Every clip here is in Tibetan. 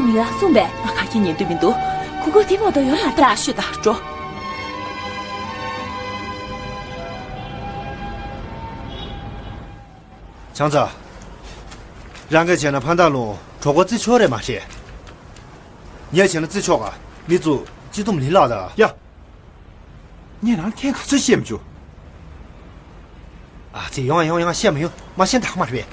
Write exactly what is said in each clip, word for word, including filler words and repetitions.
མི་ལ་གསུངས་པས། ང་ག་གེ་ཉན་འདོད་མི་འདུག་གུ་གུ་དེ་མ་གཏོགས་ཡོད་མ་རེད། ད་ཤོད་ད་འགྲོ། བྱང་ཚ། རང་གིས་བྱས་ན་ཕན་ཐག་ལུང་གྲོགས་པོ་བརྩི་ཆོག་རེད་མ་རེད། ངས་བྱས་ན་བརྩི་ཆོག་ག་མི་ཚོ་སྤྱི་བསྡོམས་ལི་ལགས་དང་། ཡ། ངས་རང་ཁྱེད་ག་ཚོད་བཤད་མི་བྱུང་། ཨ་ཙི། ཡོང་ཡོང་ཡོང་། བཤད་མི་ཡོང་། མ་བཤད་ད་མ་རེད།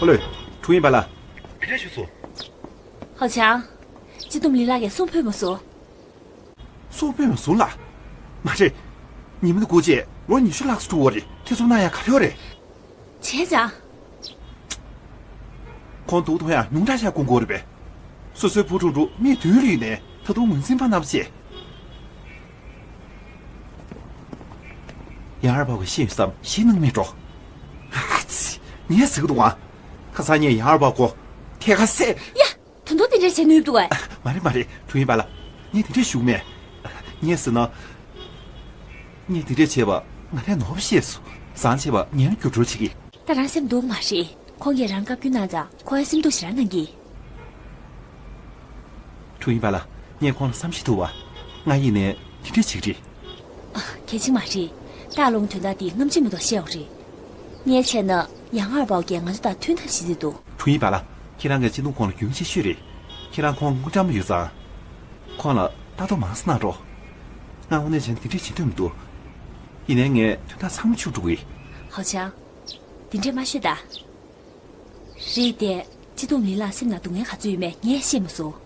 ཨོ་ལོས། ཁྲུང་ཡིན་པ་ལ། བི་ཏྲ་ཞུ་སོ། ཧོ་ཆང་། སྤྱི་བསྡོམས་ལི་ལགས་ཀྱིས་གསུང་ཕོད་མ་སོང་། སོ་པོས་མ་བཟུང་ལ། མ་རེད། ཉི་མ་འདི་སྒུག་རྗེས་ལོ་ཉི་ཤུ་ལྷག་ཙམ་འགྲོ་བ་རེད། དེ་ཚོ་གནང་ཡ་ག་རེ་ཡོད་རེད། བྱས་ཙང་། ཁོང་འདུག་ཐོན་ཡ་ཉུང་དྲགས་ཤག་སྐུ་མགོ་རེད་པས། སོ་སོའི་བུ་ཕྲུག་ཕྲུག་མི་བདུན་ལུས་ནས་ད་དུང་ངོས་འཛིན་པ་རྣམས་བྱས། ཡང་ཨར་པའོ་གི་ཤེས་ཡོན་བསམ་ཤེས་གནང་མེད་འགྲོ། ཨ་ཙི། ངས་ཟེར་གི་འདུག་ཨ། ཁ་སང་ངས་ཡང་ཨར་པའོ་གོ། ཐད་ཀ་བསད། ཡ། ད་དུང་དེ་འདྲས་བྱེད་ནུས་འདུག་གས། མ་རེད་མ་རེད། ཁྲུང་ཡིན་པ་ལ། ངས་དེ་འདྲས་ཞུ་གི་མེད། ངས་ཟེར་ན། ངས་དེ་འདྲས་བྱས་པ་ང་རས་ནོར་བ་ཤེས་སོང་། བཟང་བྱས་པ་ངས་རྒྱུ་སྒྲོལ་བྱེད་ཀྱི། ད་རང་སེམས་སྡུག་མ་རེད། ཁོང་གིས་རང་བཀའ་བཀྱོན་གནང་ཙང་ཁོ་ཡང་སེམས་སྡུག་ཞེ་དྲག་གནང་གི། ཁྲུང་ཡིན་པ་ལ། ངས་ཁོང་ལ་བསམ་ཤེས་ཐུབ་བ། ང་ཡིན་ནའི་དེ་འདྲས་བྱེད་ཀྱི་རེད། ཨ། གལ་ཆེན་མ་རེད། སྟག་ལུང་དོན་དག་འདི་ནམ་རྒྱུན་མ་གཏོགས་བཤད་ཡོད་རེད། ངས་བྱས་ན་ཡང་ཨར་པའོ་གིས་ང་ཚོ་དང་མཐུན་ཐབས་ཤིག་བྱེད་འདུག་ཁྲུང་ཡིན་པ་ལ། ཁྱེད་རང་གིས་སྤྱི་བསྡོམས་ཁོང་ལ་རྒྱུས་མངའ་ཆེ་ཤོས་རེད། ཁྱེད་རང་ཁོང་དངུལ་འགྲམ་ལ་ཡོད་ཙང་། ཁོང་ལ་ལྟ་རྟོག་མང་ཙམ་གནང་རོགས། ང་དངོས་གནས་བྱས་ན་དེ་འདྲས་བྱེད་འདོད་མི་འདུག་ཡིན་ནའི་ངས་དོན་དག་ཚང་མ་ཆུད་འགྲོ་གི། ཧོ་ཆང་། དེ་འདྲས་མ་ཤོད་ད། རེད་དེ། སྤྱི་བསྡོམས་ལི་ལགས་སེམས་ནང་སྡུག་བསྔལ་ག་ཚོད་ཡོད་མེད་ངས་ཤེས་མ་སོང་།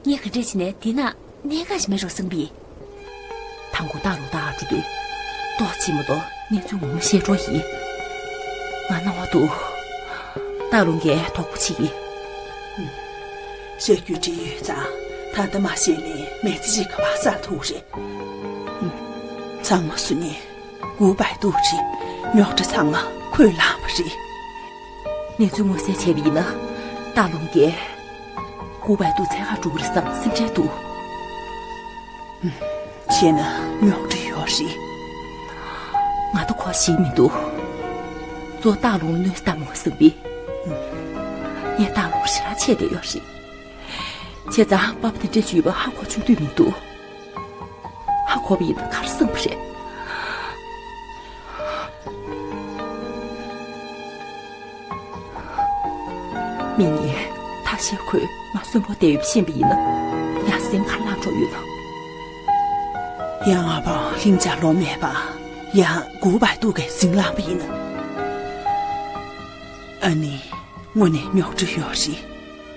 ངས་ག་འདྲས་བྱས་ནས་དེ་ན་གནད་འགག་ཞིག་མེད་འགྲོ་བསམ་གི། དང་པོ་སྟག་ལུང་དང་ཨ་ཀྲུག་ཏུ་ཏོག་ཙམ་མ་གཏོགས་གནས་ཚུལ་ངོ་མ་ཤེས་འགྲོ་ཡིན། ང་སྣང་བ་འདུག་སྟག་ལུང་གིས་དོགས་པ་བྱེད་ཀྱི། བཤད་རྒྱུ་འདྲི་ཡོད་ཙང་ད་ལྟ་མ་བཤད་ནས་མི་ཚེ་གཅིག་ག་པར་བསགས་ཐུབ་རེད། ཚང་མ་སུ་ཉེ། གུ་པའི་ཏུའུ་རེད། རྙོག་དྲ་ཚང་མ་ཁོས་བསླངས་པ་རེད། གནས་ཚུལ་མངོན་གསལ་བྱས་པ་ཡིན་ན། སྟག་ལུང་གིས་གུ་པའི་ཏུའུ་འཚོལ་གར་འགྲོ་གི་རེད་བསམ་སེམས་ཁྲལ་འདུག་བྱས་ན་རྙོག་དྲ་ཡོད་རེད། ང་ད་ཁོ་ཤེས་མི་འདུག་གཙོ་བོ་སྟག་ལུང་ལ་གནོད་བསྡད་མོ་བསམ་པས། ངས་སྟག་ལུང་ཞེ་དྲག་ཆད་བསྡད་ཡོད་རེད། བྱས་ཙང་པ་ཕ་དེ་འདྲས་བྱུས་པ་ཧ་གོ་བཅུག་འདོད་མི་འདུག་ཧ་གོ་བ་ཡིན་ན་ག་རེ་བསམ་པ་རེད། མི་གཉིས་ཐ་ཤལ་ཁོས་ང་གསོན་པོ་བསྡད་ཡོད་པ་ཤེས་པ་ཡིན་ན་ཡ་སེམས་ག་རེ་ལངས་འགྲོ་ཡོད་ན། ཡང་ཨ་ཕའི་ལྷིང་འཇགས་ལོབས་མེད་པ། ཡང་གུ་པའི་ཏུའུ་གིས་ཟིང་ལངས་པ་ཡིན་ན། ཨ་ནི། དངོས་གནས་རྙོག་དྲ་ཡོད་རེད།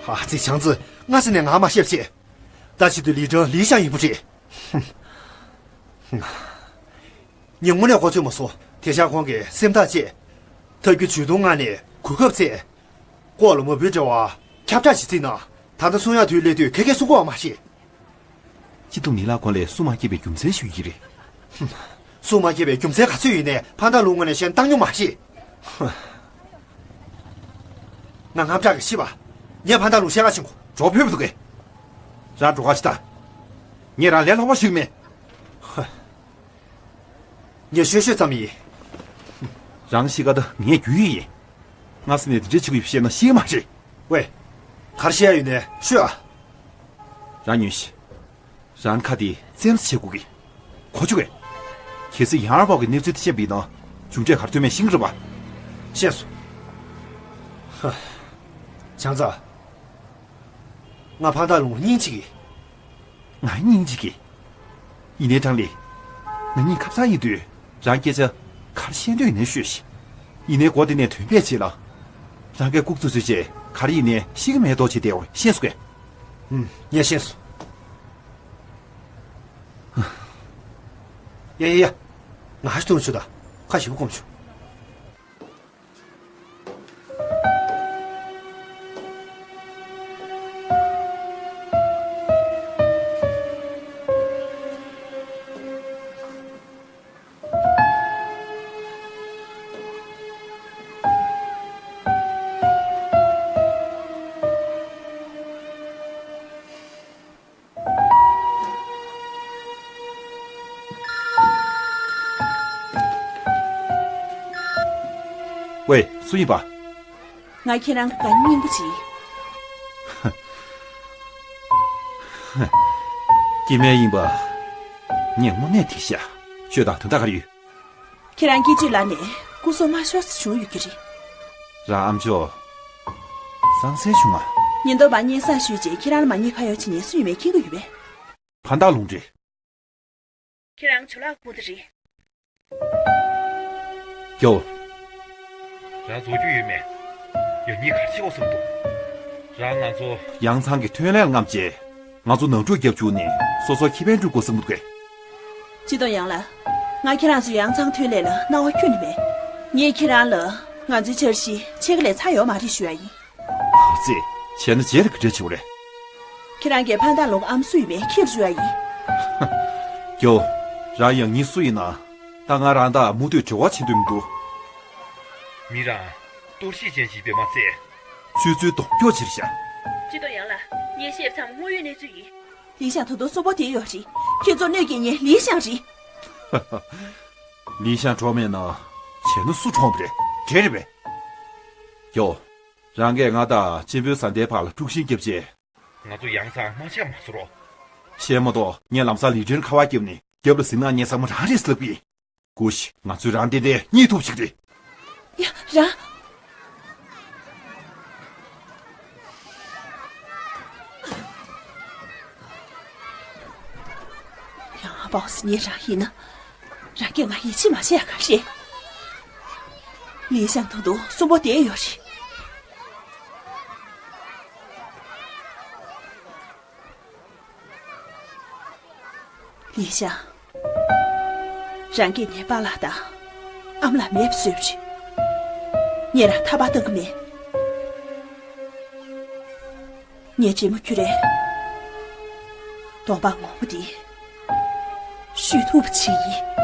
ཧ་ཙི། བྱང་ཙི། སྔ་ས་ནས་ང་མ་བཤད་པ་བྱས། ད་བྱེད་དུས་ལི་ཀྲང་ལི་ཞང་ཡིན་པ་རེད། ངས་དངོས་གནས་གོ་ཚོད་མ་སོང་། དེང་སང་ཁོང་གིས་སེམས་ཐག་བཅད། ཐབས་བརྒྱ་ཇུས་སྟོང་ངང་ནས་གོ་སྐབས་བཙལ། ལྐོག་ལ་མ་བུའི་འབྲེལ་བ་ཁྱབ་བསྒྲགས་ཤིག་བརྩིས་ན། ད་ལྟ་གསུང་ཡག་དུས་སླེབས་དུས་ཁ་སྐད་གསུང་གི་ཡོད་མ་རེད། སྤྱི་བསྡོམས་ལི་ལགས་སྐོར་ལ་སུ་མ་སྐྱེས་པའི་རྒྱུ་མཚན་ཞུ་གི་རེད། སུ་མ་སྐྱེས་པའི་རྒྱུ་མཚན་ག་ཚོད་ཡིན་ནའི་ཕན་ཐོགས་ལུང་ངོས་ནས་བཤད་ན་བཏང་མྱོང་མ་རེད། ང་དངངས་སྐྲག་གིས་ཤི་བ། ངས་ཕན་ཐོགས་ལུང་བཤད་ག་ཕྱིན་གོ། གྲོགས་ཕེབས་འདུག་གས། རང་འགྲོ་ག་ཅི་ད། ངས་རང་ལས་སླ་པོ་ཞིག་མེད། ངས་ཤོད་ཤོད་ཙམ་ཡིན། རང་ཤི་ཁ་ད་ངས་རྒྱུས་ཡོད་ཡིན། སྔ་ས་ནས་དེ་འདྲས་བྱེད་ཀྱི་ཡོད་པ་ཤེས་མ་རེད། ཝེ། ག་རེ་བཤད་ཡ་ཡོད་ནའི་ཤོད་ཨ། རང་ཉོན་ཤིག་རང་ཁ་དེ་བཙན་ས་བྱེད་དགོས་ཀི། གོ་བཅུག་གས། གལ་སྲིད་ཡང་ཨར་པའོ་གི་གནས་ཚུལ་དེ་ཤེས་པ་ཡིན་ན་མཇུག་འབྲས་ག་རེ་ཐོན་མིན་ཤེས་ཀྱི་རེད་པ། ཤེས་སོང་། ཧ། བྱང་ཙ། ང་ཕན་ཐོགས་ལུང་སྙིང་རྗེ་གི། ང་སྙིང་རྗེ་གི། ཡིན་ནའི་ཀྲང་ལི། ང་གཉིས་ཁ་སང་ཡིན་དུས་རང་སྐད་ཆ་ག་རེ་བཤད་འདོད་ཡིན་ནའི་ཤོད་ཤིག་ཡིན་ནའི་སྒོ་དེ་ནས་ཐོན་པའི་རྗེས་ལ། རང་སྐད་ལྐུགས་ཚུགས་ཚུགས་བྱས་ག་རེ་ཡིན་ནའི་ཤེས་ཀྱི་མེད་མདོག་བྱས་བསྡད་འོ། ཤེས་སོང་གས། ཨུམ། ངས་ཤེས་སོང་། ཡ་ཡ་ཡ། ང་ཧ་ཤི་ཐུང་ཆུ་ད། ཁ་ཞིབ་སྐོམ་ཆུ། ཝེ། སུ་ཡིན་པ། ང་ཁྱེད་རང་གི་དགའ་ཉེ་སྙིང་པོ་ཅིག་ཡིན། སྐྱེ་དམན་ཡིན་པ། ངས་དངོས་གནས་དེ་ཤ། ཤོད་དང་དོན་དག་ག་རེ་ཡོད། ཁྱེད་རང་སྐྱིད་ཆུའི་ལ་ནས་སྐུ་སྲོག་མ་ཤོར་ས་བྱུང་ཡོད་ཀྱི་རེད། རང་ཨ་མཆོག་སང་སེ་བྱུང་ང་། ཉེན་རྟོག་པ་སྙན་སེང་ཞུས་རྗེས་ཁྱེད་རང་ལ་མ་ཉེས་ཁ་གཡོག་བྱེད་མཁན་སུ་ཡིན་མིན་མཁྱེན་གྱི་ཡོད་པས། ཕན་ཐག་ལུང་འདྲེན། ཁྱེད་རང་ཇོ་ལགས་སྐུ་ཟླ་རེད། ཀྱོ། རང་རྫོགས་རྒྱུ་ཡོད་མེད། ཡང་སྙིང་ག་རེ་བྱེད་དགོས་བསམ་འདུག་རང་ང་ཚོ། ཡང་ཚང་གི་ཐོན་ལས་ལ་རྔམ་བྱས། ང་ཚོ་ནང་འཁྲུག་རྒྱབ་བཅུག་ནས་སོ་སོ་ཁེ་ཕན་སྒྲུབ་དགོས་བསམ་འདུག་གས། སྤྱི་དོན་ཡང་ལ། ང་ཁྱེད་རང་ཚོའི་ཡང་ཚང་ཐོན་ལས་ལ་སྣང་བ་ཁྱོན་ནས་མེད། ངས་ཁྱེད་རང་ལ་ང་ཚོའི་འཆར་གཞི་ཕྱེད་ཀ་ལས་ཚར་ཡོད་མ་རེད་ཞུ་ཡ་ཡིན། ཨོ་ཙི། བྱས་ན་རྗེས་ལ་ག་འདྲ་བྱེད་དགོས་རེད། ཁྱེད་རང་གིས་ཕན་ཐག་ལུང་ཨ་མ་སུ་ཡིན་མིན་ཁྱེད་ལ་ཞུ་ཡ་ཡིན། ཀྱོ། རང་ཡང་སྙིང་སུ་ཡིན་ན། ད་ང་རང་དང་མུ་མཐུད་འབྲེལ་བ་བྱེད་འདོད་མི་འདུག་མི་རང་གཏོར་བཤིག་ཅན་ཞིག་པས་མ་ཚད། ཆུ་ཚོད་གདོང་སྐྱོ་ཕྱིར་བཞག་སྤྱི་དོན་ཡང་ལ། ངས་བཤད་ཚང་མ་དངོས་ཡོད་གནས་ཚུལ་ཡིན། ལི་ཞང་ད་དུང་གསོན་པོ་བསྡད་ཡོད་རེད། ཁྱེད་ཚོར་གནོད་སྐྱེལ་མཁན་ལི་ཞང་རེད། ལི་ཞང་གྲོངས་མེད་ན། བྱས་ན་སུ་གྲོངས་པ་རེད། འདྲེ་རེད་པས། ཀྱོ། རང་གིས་ང་དང་གཅེན་པོའི་བཟའ་ཟླའི་བར་ལ་དཀྲུག་ཤིང་བརྒྱབ་རྗེས། ང་ཚོ་ཡང་ཚང་མ་ཆགས་མ་བཟོ་རོགས། བཤད་མ་གཏོགས་ངས་ལམ་སང་ལི་ཀྲན་ཁ་བ་བརྒྱབ་ནས་རྒྱབ་ལ་ཟིང་ན་ངས་ཚང་མ་རང་རེད་ཟེར་ལབ་ཀྱི་ཡིན། སྒུག་ཤིག་ང་ཚོས་རང་བདེ་བདེ་གཉིད་ཐུབ་ཞིག་རེད། ཡ། རང་། ཡང་ཨ་པའོ་སི་ཉེ་རང་ཡིན་ན། རང་གིས་ང་ཡིད་ཆེས་མ་བྱས་ཡ་ག་རེད། ལི་ཞང་ད་དུང་གསོན་པོ་བསྡད་ཡོད་རེད། ལི་ཞང་། རང་གིས་ངའི་པཱ་ལགས་དང་ཨ་མ་ལགས་མེད་པ་བཟོས་པ་རེད། ངས་རང་ཐར་པ་གཏང་གི་མེད། ངས་འདྲེ་མོ་ཁྱོད་རའི་གདོང་པ་ངོ་མ་འདི་བཤུས་ཐུབ་པ་བྱེད་ཡིན།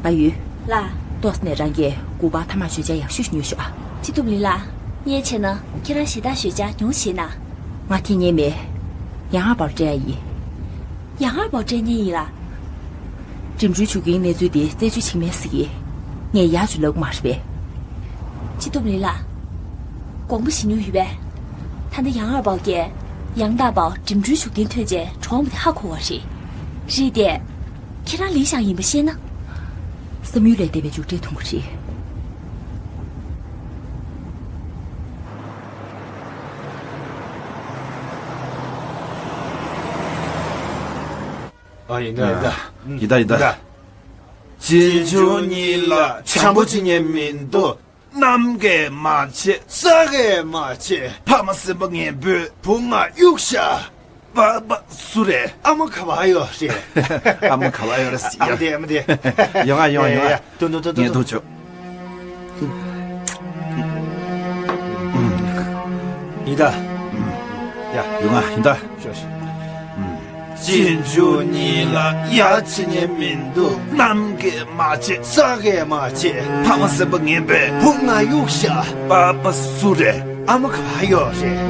ཨ་ཡུས། ལགས། ཏོག་ཙམ་ནས་རང་གིས་སྒོ་པར་ཐ་མག་བརྗོད་བྱ་ཡག་ཤོས་ཉོས་ཤོག་ཨ། ཅི་ཐུབ་ལི་ལགས། ངས་བྱས་ན་ཁྱེད་རང་ཞེ་དྲག་བརྗོད་བྱ་ཉུང་བྱེད་ན། ང་ཁྱེད་ཉན་མེད། ཡང་ཨ་པར་སྤྲད་ཡ་ཡིན། ཡང་ཨ་པར་སྤྲད་ཉན་ཡིན་ལ། འགྲིམ་འགྲུལ་བྱེད་མཁན་གནས་ཚུལ་དེ་རྩད་གཅོད་བྱེད་མེད་ཟེར་གི། ངས་ཡག་ཅིག་ལབ་གི་མ་རེད་པས། ཅི་ཐུབ་ལི་ལགས། དགོངས་པ་བཞེས་མྱོང་ཡོད་པས། ད་ལྟ་ཡང་ཨ་པར་གྱིས་ཡང་ད་པར་འགྲིམ་འགྲུལ་བྱེད་མཁན་ཐོན་རྗེས་གྲོངས་པ་དེ་ཧ་གོ་བ་རེད། རེད་དེ། ཁྱེད་རང་ལི་ཞང་ཡིན་པ་ཤེས་ན། བསམ་ཡུལ་ལས་འདས་པའི་མཇུག་འབྲས་ཐོན་གྱི་རེད། ཨ། ཡིན་ད། ཡིན་ད། ཡིན་ད། ཡིན་ད། ཡིན་ད། གཅེན་གཅུང་གཉིས་ལ་བྱམས་པོ་བྱེད་མཁན་མི་འདུག་གནམ་གས་མ་བྱེད། ས་གས་མ་བྱེད། ཕ་མ་སེམས་པ་ངན་པོས་བུ་ང་གཡུགས་ཤག་པ་པ་སུ་རེད། ཨ་མ་ག་པར་ཡོད་རེད། ཨ་མ་ག་པར་ཡོད་རེད། ཨ་མ་དེ། ཨ་མ་དེ། ཡོང་ང་། ཡོང་ང་། ཡོང་ང་། ཡ། ཡ། ཡ། ཏོ་ཏོ་ཏོ་ཏོ། ངས་ཏོ་ཆོག་ཡིན་ད། ཡ། ཡོང་ང་། ཡིན་ད། ཤོག་ཤོག་གཅེན་གཅུང་གཉིས་ལ་ཡ་བྱེད་མཁན་མི་འདུག་གནམ་གས་མ་བྱེད། ས་གས་མ་བྱེད། ཕ་མ་སེམས་པ་ངན་པས་བུ་ང་གཡུགས་ཤག་པ་པ་སུ་རེད། ཨ་མ་ག་པར་ཡོད་རེད།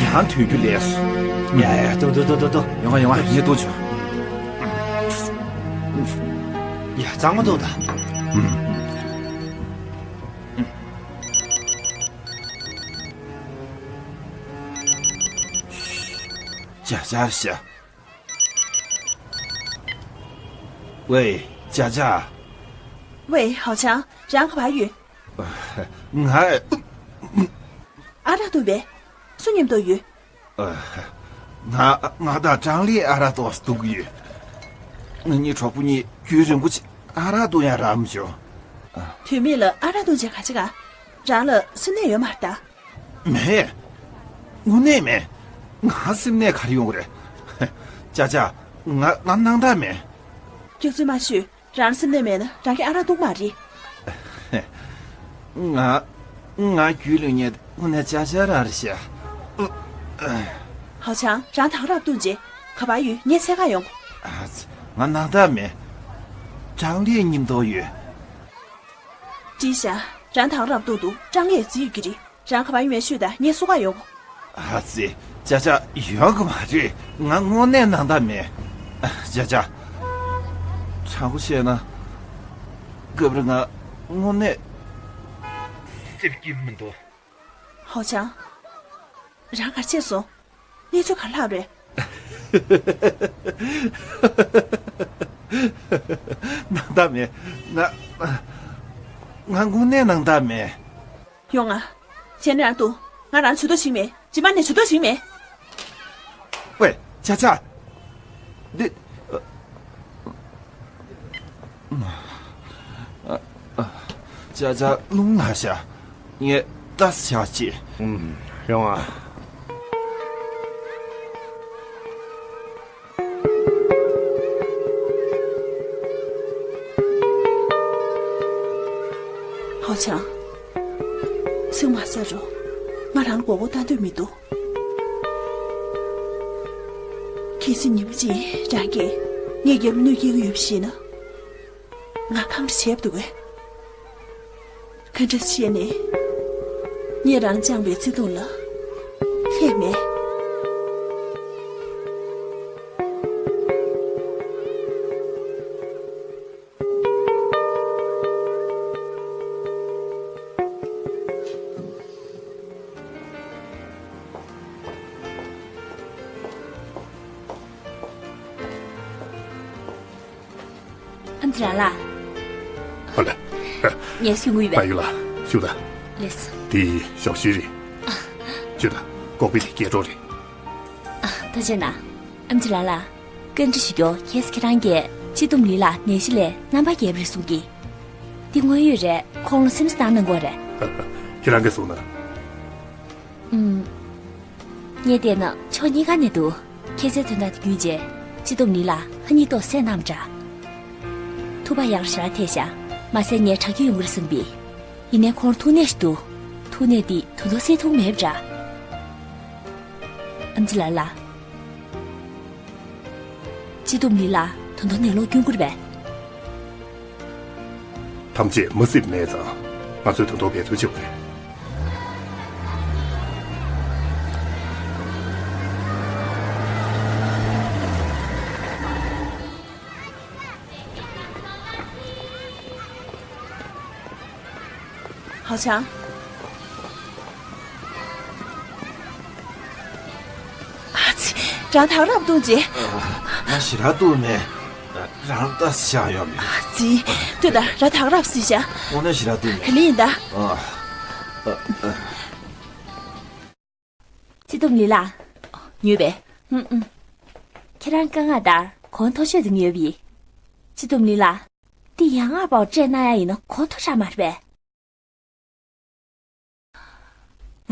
ཡང་ཐོན་རྒྱུ་ལས་སོ། ཡ་ཡ། ཏོ་ཏོ་ཏོ་ཏོ་ཏོ། ཡོང་ང་། ཡོང་ང་། ངས་ཏོ་ཆོག་ཡ། གཙང་མ་ཏོ་ད། ཅ་ཅར་ཤ། ཝེ། ཅ་ཅ། ཝེ། ཧའོ་ཆང་། རང་ག་པར་ཡོད། ང་། ཨ་རག་འཐུང་པས། སུ་མཉམ་དུ་ཡོད། ང་། ང་དང་ཀྲང་ལི་ཨ་རག་འཐུང་གི་ཡོད། ང་གཉིས་གྲོགས་པོ་གཉིས་རྒྱུན་རིང་པོ་ཅིག་ཨ་རག་འཐུང་ཡ་རག་མི་བྱུང་། དུས་མེད་ལ་ཨ་རག་འཐུང་བྱས་ག་ཅི་ག་རང་ལ་སེམས་ནད་ཡོད་མ་རེད་ད། མེད། དངོས་གནས་མེད། ང་སེམས་ནད་ག་རེ་ཡོང་གི་རེད། ཅ་ཅ། ང་ང་སྣང་དག་མེད། སྐྱག་རྫུན་མ་ཤོད། རང་སེམས་ནད་མེད་ན་རང་གིས་ཨ་རག་འཐུང་མ་རེད། ང་ང་རྒྱུན་རིང་ཉལ་དངོས་གནས་ཅ་ཅ་རག་རེད་ཤག་ཧའོ་ཆང་། རང་དང་རག་འཐུང་རྗེས་ག་པར་ཡོད། ངས་འཚོལ་ག་ཡོང་། ཨ་ཙི། ང་སྣང་དག་མེད། ཀྲང་ལི་མཉམ་དུ་ཡོད། འགྲིག་ཤག་རང་དང་རག་འཐུང་དུས་ཀྲང་ལི་ཡང་འཛུལ་ཡོད་ཀྱི་རེད། རང་ག་པར་ཡོད་མེད་ཤོད་དང་། ངས་བསུ་ག་ཡོང་། ཨ་ཙི། ཅ་ཅ། ཡོང་གི་མ་རེད། ང་དངོས་གནས་སྣང་དག་མེད། ཅ་ཅ། དྲང་པོ་བཤད་ན། སྐབས་རེ་ང་དངོས་གནས། སེམས་སྐྱིད་མི་འདུག་ཧའོ་ཆང་། རང་ག་རེ་བྱས་སོང་། གནས་ཚུལ་ག་རེ་ལྷག་རེད། སྣང་དག་མེད། ང་། ང་དངོས་གནས་སྣང་དག་མེད། ཡོང་ང་། བྱས་ན་རང་འདུག་ང་རང་ཇུས་གཏོགས་བྱེད་ཀྱི་མེད། རྗེས་མ་ནས་ཇུས་གཏོགས་བྱེད་ཀྱི་མེད། ཝེ། ཅ་ཅ། འདི། ཨ། ཨ། ཨ། ཅ་ཅ། རླུང་ལངས་ཤག་ངས་ལྟ་ས་ཆ་ཅིག་ཨུམ། ཡོང་ང་། ཧའོ་ཆང་། ཚིག་མ་ཟ་རོགས། ང་རང་མགོ་བོ་བཏང་འདོད་མི་འདུག་གལ་སྲིད་ཉི་མ་གཅིག་རང་གིས་ངའི་རྒྱབ་ལ་གནོད་སྐྱེལ་གྱི་ཡོད་པ་ཤེས་ན། ང་ཁམས་བྱས་འདུག་གས། ག་འདྲ་བྱས་ནས་ངས་རང་བཅངས་པའི་བརྩེ་དུང་ལ་སླེབས་མེད། ཨ་མ་ཅི་རང་ལགས། ཨ་ལེ། ངས་ཞུ་དགོས་ཡོད་པས། མ་ཡུལ་ལ་ཞུ་ད། ལེས། དེ་ཞོགས་ཞུ་རེད། ཞུ་ད། ལྐོག་པའི་སྐྱེལ་གྲོགས་རེད། ཨ། ཐུགས་རྗེ་གནང་། ཨ་མ་ཅི་རང་ལགས། བཀའ་འདྲི་ཞུ་རྒྱུ། ཁྱེད་ཁྱེད་རང་གིས་སྤྱི་བསྡོམས་ལི་ལ་ནད་གཞི་ལས་རྣམ་པར་རྒྱལ་བ་རེད་གསུང་གི། འདི་དངོས་ཡོད་རེད། ཁོང་ལ་སེམས་གསོ་བཏང་གནང་དགོས་རེད། ཁྱེད་རང་གིས་གསུངས་ན། ཨུམ། ངས་བལྟས་ན་ཕྱོགས་གཉིས་ཀ་ནས་འདུག་ཁྱེད་ཚོའི་དོན་དག་དེ་བརྒྱུད་རྗེས་སྤྱི་བསྡོམས་ལི་ལ་ཧ་ཉིས་ཏོག་བསད་གནང་བ་འདྲ། ཐུག་པ་ཡག་ཞེ་དྲག་ཐེབས་ཤག་མ་བསད་ངས་དྲག་སྐྱེད་ཡོང་གི་རེད་བསམ་པས། ཡིན་ནའི་ཁོང་ཐུག་ནད་ཞིག་འདུག་ཐུག་ནད་འདི་ད་དུང་སེལ་ཐུབ་མེད་པ་འདྲ། ཨ་མ་ཅི་ལགས་ལ། སྤྱི་བསྡོམས་ལི་ལ་ད་དུང་ནད་ལོག་སྐྱོན་གྱི་རེད་པས། ཐམས་ཅད་མུ་སེབ་མེད་ཙང་ང་ཚོས་ད་དུང་འབད་བརྩོན་བྱེད་དགོས་རེད། ཧའོ་ཆང་། ཨ་ཙི། རང་ད་ག་རང་བཏུང་རྗེས། ང་ཞེ་དྲག་བཏུང་མེད། རང་ལྟ་ཤ་ཡོད་མེད། ཨ་ཙི། ལྟོས་དང་། རང་ད་ག་རང་བསད་ཤག་དངོས་གནས་ཞེ་དྲག་བཏུང་མེད། ག་ལེ་ཡིན་ད། ཨ། ཨ། ཨ། སྤྱི་བསྡོམས་ལི་ལགས། ཉོས་པས། ཨུམ་ཨུམ། ཁྱེད་རང་དཀའ་ངལ་ལྟར་གོང་མཐོ་ཤོས་དེ་ཉོས་པ་ཡིན། སྤྱི་བསྡོམས་ལི་ལགས། འདི་ཡང་ཨ་ཕར་སྤྲད་གནང་ཡ་ཡིན་ན་གོང་མཐོ་དྲགས་མ་རེད་པས།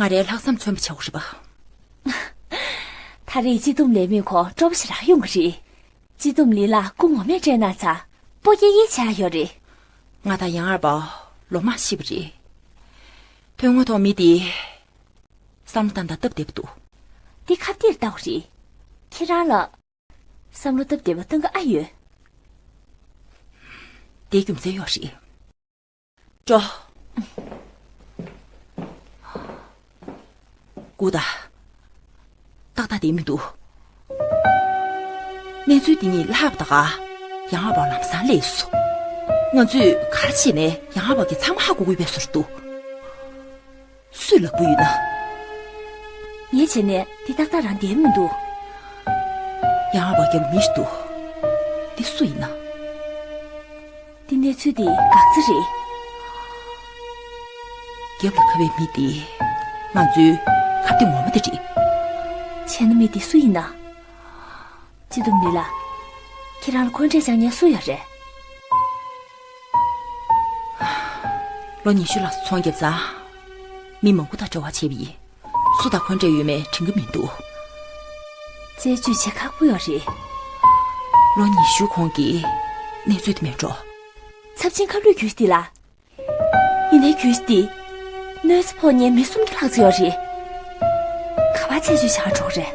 ང་རའི་ལྷག་བསམ་མཚོན་པ་བྱ་དགོས་རེད་པ། ད་རེས་སྤྱི་བསྡོམས་ལས་མི་ཁོ་སྤྲོ་པོ་ཞེ་དྲག་ཡོང་གི་རེད། སྤྱི་བསྡོམས་ལི་ལགས་སྐུ་ངོ་མས་སྤྲད་གནང་ཚར། སྤོ་སྐྱེལ་སྐྱེལ་བྱས་ཡོད་རེད། ང་དང་ཡང་ཨ་ཕར་ལོ་མང་ཤི་བ་རེད། དོན་དངོས་ཐོག་མི་དེ་བསམ་བློ་བཏང་དང་སྟབས་བདེ་པོ་འདུག་འདི་ཁ་གཏད་ལྟ་བུ་རེད། ཁྱེད་རང་ལ་བསམ་བློ་སྟབས་བདེ་པོ་གཏོང་གི་ཨ་ཡོད། དེའི་རྒྱུ་མཚན་ཡོད་རེད། འགྲོ། སྒུག་ད། ཏག་ཏག་བསྡད་མི་འདུག་གནས་ཚུལ་འདི་གཉིས་ལྷག་པ་ད་ག་ཡང་ཨ་ཕར་ལམ་སང་སླེབས་སོང་། ང་ཚོས་ག་རེ་བྱས་ནས་ཡང་ཨ་ཕར་གྱི་ཚང་མ་ཧ་གོ་གི་ཡོད་པའི་བཟོ་འདྲ་འདུག་སུས་ལབ་ཀྱི་ཡོད་ན། ངས་བྱས་ནས་འདི་ཏག་ཏག་རང་བསྡད་མི་འདུག་ཡང་ཨ་ཕར་རྒྱབ་མི་ཞིག་འདུག་འདི་སུ་ཡིན་ན། འདི་གནས་ཚུལ་འདི་འགག་རྩ་རེད། རྒྱབ་ལ་ཁ་བའི་མི་འདི་ང་ཚོའི་ཁ་གཏད་ངོ་མ་དེ་རེད། བྱས་ན་མི་འདི་སུ་ཡིན་ན། སྤྱི་བསྡོམས་ལི་ལགས། ཁྱེད་རང་ལ་འཁོན་འགྲས་བཅངས་མཁན་སུ་ཡོད་རེད། ལོ་ཉི་ཤུ་ལྷག་ཙམ་ཚོང་བརྒྱབ་ཙང་། མི་མང་པོ་དང་འབྲེལ་བ་བྱས་པ་ཡིན། སུ་དང་འཁོན་འགྲས་ཡོད་མེད་དྲན་གྱི་མི་འདུག་རྩད་གཅོད་བྱེད་ཁག་པོ་ཡོད་རེད། ལོ་ཉི་ཤུ་གོང་གི་གནས་ཚུལ་དེ་མེད་འགྲོ། ཚབས་ཆེན་ཁ་བསླུས་རྒྱུ་ཞིག་འདི་ལ། ཡིན་ནའི་རྒྱུ་འདི་གནོད་འཚེ་ཕོག་མཁན་མི་སུམ་བརྒྱ་ལྷག་ཙམ་ཡོད་རེད། ག་པར་ཆེད་བཅོས་བྱ་འགྲོ་གི་རེད།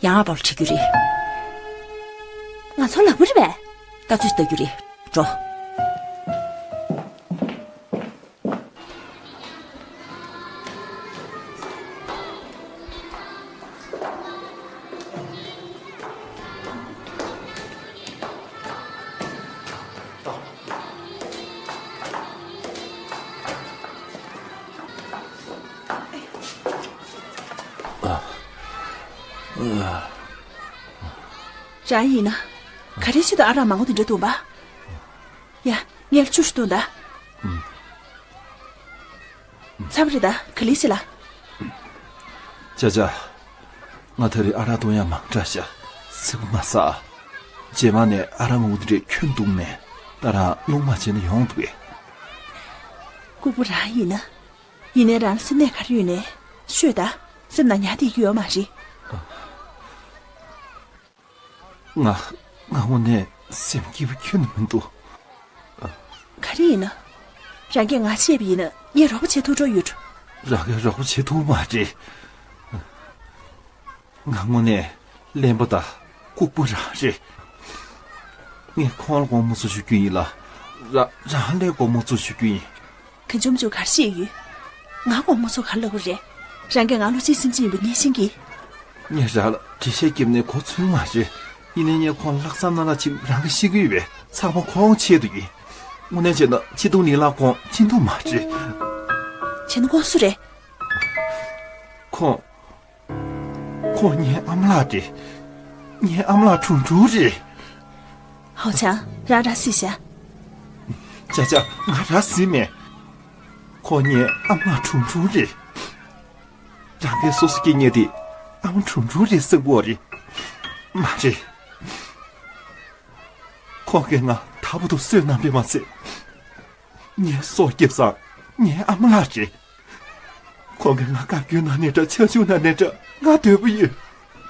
ཡང་ཨ་ཕར་ཁྲིད་རྒྱུ་རེད། ང་ཚོ་ལབ་དགོས་རེད་པས། ལྟ་ཚོད་ལྟ་རྒྱུ་རེད། འགྲོ། རང་ཡིན་ན། ག་རེ་བྱེད་དུ་ཨ་རག་མང་པོ་དེ་འདྲ་འཐུང་པ། ཡ། ངས་ཆུ་ཞིག་འཐུང་ད། ཚར་བ་རེད་ད། ག་ལེ་བྱེད་ལ། ཅ་ཅ། ང་ད་རེས་ཨ་རག་འཐུང་ཡ་མང་དྲགས་ཤག་སི་པོ་མ་ཟ། རྗེས་མ་ནས་ཨ་རག་མང་པོ་དེ་འདྲས་ཁྱོན་བཏུང་མེད། ད་རང་རླུང་མ་བྱས་ན་ཡོང་འདུག་གས། ལྐུགས་པ་རང་ཡིན་ན། ཡིན་ནའི་རང་ལ་སེམས་ནད་ག་རེ་ཡོད་ནའི་ཤོད་ད། སེམས་ནང་ཉར་བསྡད་ཀྱི་ཡོད་མ་རེད། ང་ང་དངོས་གནས་སེམས་སྐྱིད་པོ་ཁྱོན་ནས་མི་འདུག་ག་རེ་ཡིན་ན། རང་གིས་ང་བཤད་པ་ཡིན་ན་ངས་རོགས་པ་བྱེད་ཐུབ་འགྲོ་ཡོད། རང་གིས་རོགས་པ་བྱེད་ཐུབ་མ་རེད། ང་དངོས་གནས་གླེན་པ་དང་ལྐུགས་པ་རང་རེད། ངས་ཁོང་ལ་དགོངས་པ་ཚོ་ཞུ་རྒྱུ་ཡིན་ལ། ར་རང་ལ་དགོངས་པ་ཚོ་ཞུ་རྒྱུ་ཡིན། ག་འཇོམས་ཆུ་གར་ཤེས་ཡོད། ང་དགོངས་པ་ཚོ་གར་ལབ་དགོས་རེད། རང་གིས་ང་ལོ་གཅིག་སེམས་ཅན་ཡིན་པ་ངས་ཤེས་ཀྱི། ངས་རང་ལ་འགྲེལ་བཤད་རྒྱབ་ནས་གོ་ཚོད་མ་རེད། ཡིན་ནའི་ངས་ཁོང་ལ་ལྷག་བསམ་རྣམ་དག་ཅིག་རང་གིས་ཤེས་ཀྱི་ཡོད་པས་ཚང་མ་ཁོང་ཆེད་དུ་ཡིན། དངོས་གནས་བྱས་ན་སྐྱིད་སྡུག་ནི་ལ་ཁོང་སྐྱིད་སྡུག་མ་རེད། བྱས་ན་ཁོང་སུ་རེད། ཁོང་། ཁོང་ངའི་ཨ་མ་ལགས་རེད། ངའི་ཨ་མ་ལགས་ཁྲུང་ཁྲུང་རེད། ཧའོ་ཆང་། རང་ར་བཟི་ཤག་ཅ་ཅ། ང་ར་བཟི་མེད། ཁོང་ངའི་ཨ་མ་ལགས་ཁྲུང་ཁྲུང་རེད། རང་གིས་སོ་སོ་སྐྱེ་ཉེ་དེ་ཨ་མ་ཁྲུང་ཁྲུང་རེད་བསམ་གྱི་ཡོད་རེད། མ་རེད། ཁོང་གིས་ང་ད་བར་དུ་བསོད་ནམས་པས་མ་ཚད། ངའི་སྲོག་སྐྱོབ་ས་ངའི་ཨ་མ་ལགས་རེད། ཁོང་གིས་ང་བཀའ་བཀྱོན་ན་ནས་འདྲ་ཆབ་ཆུང་ན་ནས་འདྲ་ང་འདོད་པ་ཡོད།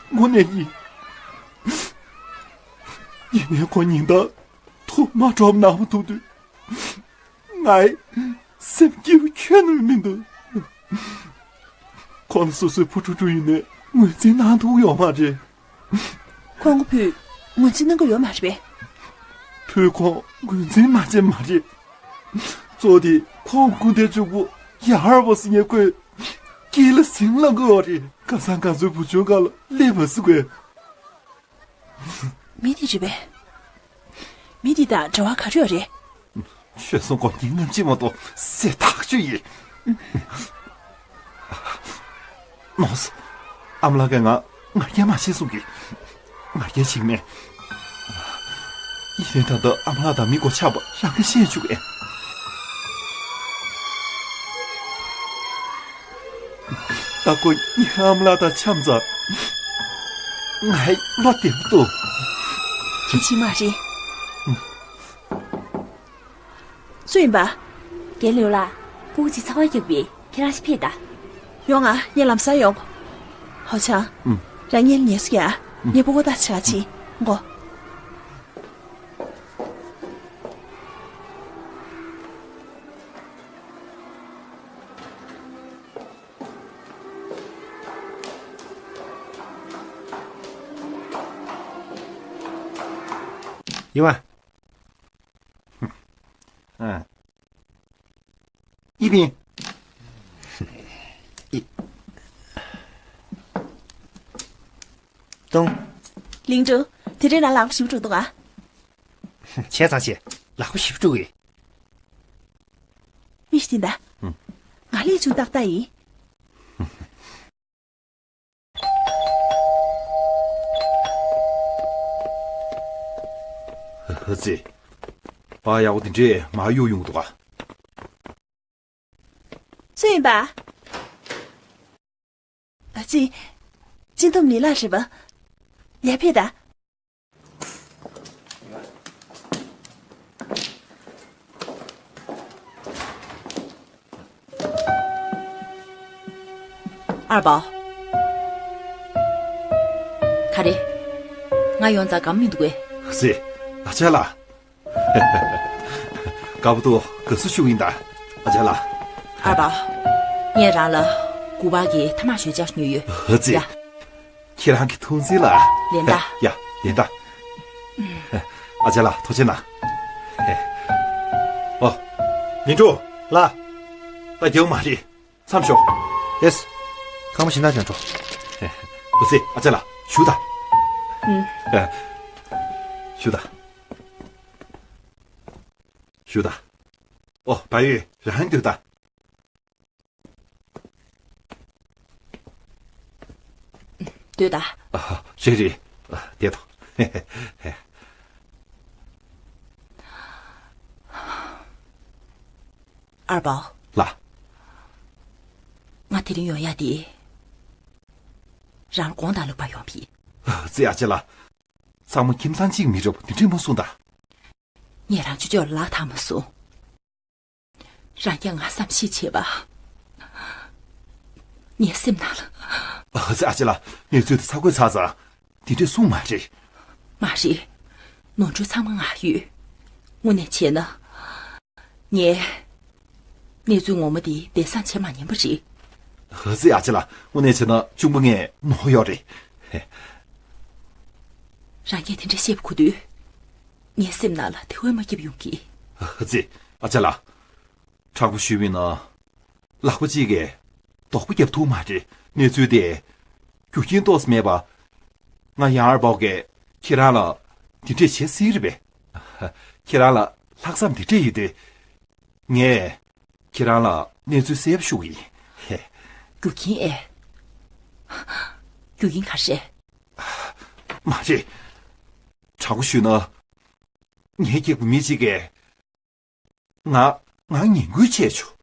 དངོས་གནས་ཡིན། ཡིན་ནའི་ཁོང་ཉིན་ལྟར་ཐུག་མ་གྲོབ་ནང་མ་ཐུག་དུས། ངའི་སེམས་སྐྱིད་པོ་ཁྱོན་ནས་མི་འདུག་ཁོང་ལ་སོ་སོའི་བུ་ཕྲུག་ཕྲུག་ཡིན་ནའི་ངོས་འཛིན་གནང་ཐུབ་ཡོད་མ་རེད། ཁོང་གི་བུས་ངོས་འཛིན་གནང་གི་ཡོད་མ་རེད་པས། བུས་ཁོང་ངོས་འཛིན་མ་བྱས་མ་རེད། གཙོ་དེ་ཁོང་སྐུ་ཟླའི་གཅིག་པུ་ཡར་བ་སི་ཉེ་ཁོས་སྐྱིད་ལ་ཟིང་ལ་དགོས་པ་རེད། ཁ་སང་ང་ཚོའི་བུ་ཆུང་ཁ་ལ་སླེབས་པ་སི་ཁོས། མི་དེ་རེད་པས། མི་དེ་དང་འབྲེལ་བ་ག་རེ་ཡོད་རེད། ཤོད་སོང་། ཁོང་གཉིས་རྔམ་བརྗིད་མ་གཏོགས་སེམས་ཐག་ཆོད་ཡིན། ནོ། ཨ་མ་ལགས་ཀྱིས་ང་ང་རྒྱལ་མ་བྱེད་གསུང་གི། ང་རྒྱལ་བྱེད་མེད། ཡིན་ནའི་ད་ལྟ་ཨ་མ་ལགས་དང་མི་མགོ་ཆགས་པ་རང་གིས་ཤེས་བཅུག་ཨེ། ད་ཁོ་ངའི་ཨ་མ་ལགས་དང་འཆམ་ཙང་ངའི་བློ་བདེ་པོ་འདུག་གི་ཅི་མ་རེད། སུ་ཡིན་པ། རྒན་ལེའུ་ལགས། སྤུ་གུ་གཅིག་ཚ་བ་རྒྱག་པས་ཁྱེད་རང་ཞིག་ཕེབས་དང་། ཡོང་ང་། ངས་ལམ་སང་ཡོང་། ཧའོ་ཆང་། ཨུམ། རང་ངལ་ཉལ་སོང་ཡ། ངས་སྤུ་གུ་ལྟ་ཆ་ཕྱིན་གོ། ཡིན་པ། ཨ། ཡིན་པིན། ཏོང་། ལིང་ཀྲུང་། དེ་རིང་ང་ལག་པ་ཞིབ་འགྲོ་འདུག་ཨ། བྱས་ཙང་བྱས། ལག་པ་ཞིབ་འགྲོ་གི། མི་ཤི་ད། ཨུམ། ང་ལས་ཆུང་ཏག་ཏག་ཡིན། ཧ་ཧ་ཙི། པ་ཡག་པོ་དེ་འདྲས་མ་གཡུག་ཡོང་གི་འདུག་ག། སུ་ཡིན་པ། ཨ་ཙི། སྤྱི་འདོམས་ལི་ལགས་རེད་པ། ཡར་ཕེབས་དང་། ཨར་པའོ། ག་རེ། ང་ཡོང་ཙང་དགའ་མི་འདུག་གས། ཧ་ཙི། ཨ་ཅག་ལགས། དགའ་པོ་འདུག་དགའ་བསུ་ཞུ་གི་ཡིན་ད། ཨ་ཅག་ལགས། ཨར་པའོ། ངས་རང་ལ་གུ་པ་གི་ཐ་མག་ཞོད་ཇ་ཉོས་ཡོད། ཧ་ཙི། ཡ། ཁྱེད་རང་གི་འཐུང་ཆུ་ལ། ལེན་ད། ཡ། ལེན་ད། ཨ་ཅག་ལགས་ཐུགས་རྗེ་གནང་། ཨོ། མི་འགྲོ་ལ། ད་རྒྱག་མ་རེད། མཚམས་ཞོག་ཡེས། ཁང་པ་བཞི་ན་ཅང་འགྲོ། ཨོ་ཙི། ཨ་ཅག་ལགས་ཞུ་ད། ཨུམ། ཞུ་ད། ཞུ་ད། ཨོ། བལ་ཡུལ་རང་འདུག་ད། སྡོད་ད། ཨ། རེད་རེད། ཨ། བསྡད་དོ། ཨར་པའོ། ལགས། ང་དེ་རིང་ཡོང་ཡ་དེ། རང་དགོངས་དག་ལ་བབས་ཡོང་བ་ཡིན། ཨ་ཙི། ཨ་ཅེ་ལགས། ཚང་མ་ཁྱིམ་ཚང་གཅིག་མི་འདྲ་བ་དེ་འདྲས་མ་གསུངས་དང་། ངས་རང་ཅོ་ཅོ་ལ་ལག་བཏང་མ་སོང་། རང་རྐྱ་ང་བསམ་ཤེས་བྱེད་པ། ངའི་སེམས་ནང་ལ། ཨ་ཙི། ཨ་ཅེ་ལགས། གནས་ཚུལ་དེ་ཚ་དགོས་ཚ་ཙང་དེ་འདྲས་གསུངས་མ་རེད། མ་རེད། ནོར་འཁྲུལ་ཚང་མ་ང་ཡོད། དངོས་གནས་བྱས་ན། ངས་གནས་ཚུལ་ངོ་མ་དེ་སྦས་གསང་བྱེད་མ་ཉན་པ་རེད། ཨ་ཙི། ཨ་ཅེ་ལགས། དངོས་གནས་བྱས་ན་གཅུང་པོ་ངས་ནོར་ཡོད་རེད། རང་རྐྱ་དེ་འདྲས་བཤད་པ་གོ་དུས། ངའི་སེམས་ནང་ལ་དེ་བས་མ་སྐྱིད་པ་ཡོང་གི། ཨ་ཙི། ཨ་ཅེ་ལགས། དྲང་པོ་ཞུས་པ་ཡིན་ན། ལག་པ་གཅིག་གིས་རྡོག་པ་རྒྱབ་ཐུབ་མ་རེད། གནས་ཚུལ་དེ་རྒྱུ་རྐྱེན་ཏོག་ཙམ་མེད་པ། ང་ཡང་ཨར་པའོ་གིས་ཁྱེད་རང་ལ་དེ་འདྲས་བྱེད་སྲིད་རེད་པས། ཁྱེད་རང་ལ་ལྷག་བསམ་དེ་འདྲས་ཡོད་དུས། ངས་ཁྱེད་རང་ལ་གནས་ཚུལ་གསལ་པོ་ཞུ་གི་ཡིན། རྒྱུ་རྐྱེན་ཨེ། རྒྱུ་རྐྱེན་ག་རེ་རེད། མ་རེད། དྲང་པོ་ཞུས་ན། ངའི་སྐྱེས་བུ་མི་གཅིག་གིས། ང་ང་ངན་སྐུལ་བྱས་བྱུང་།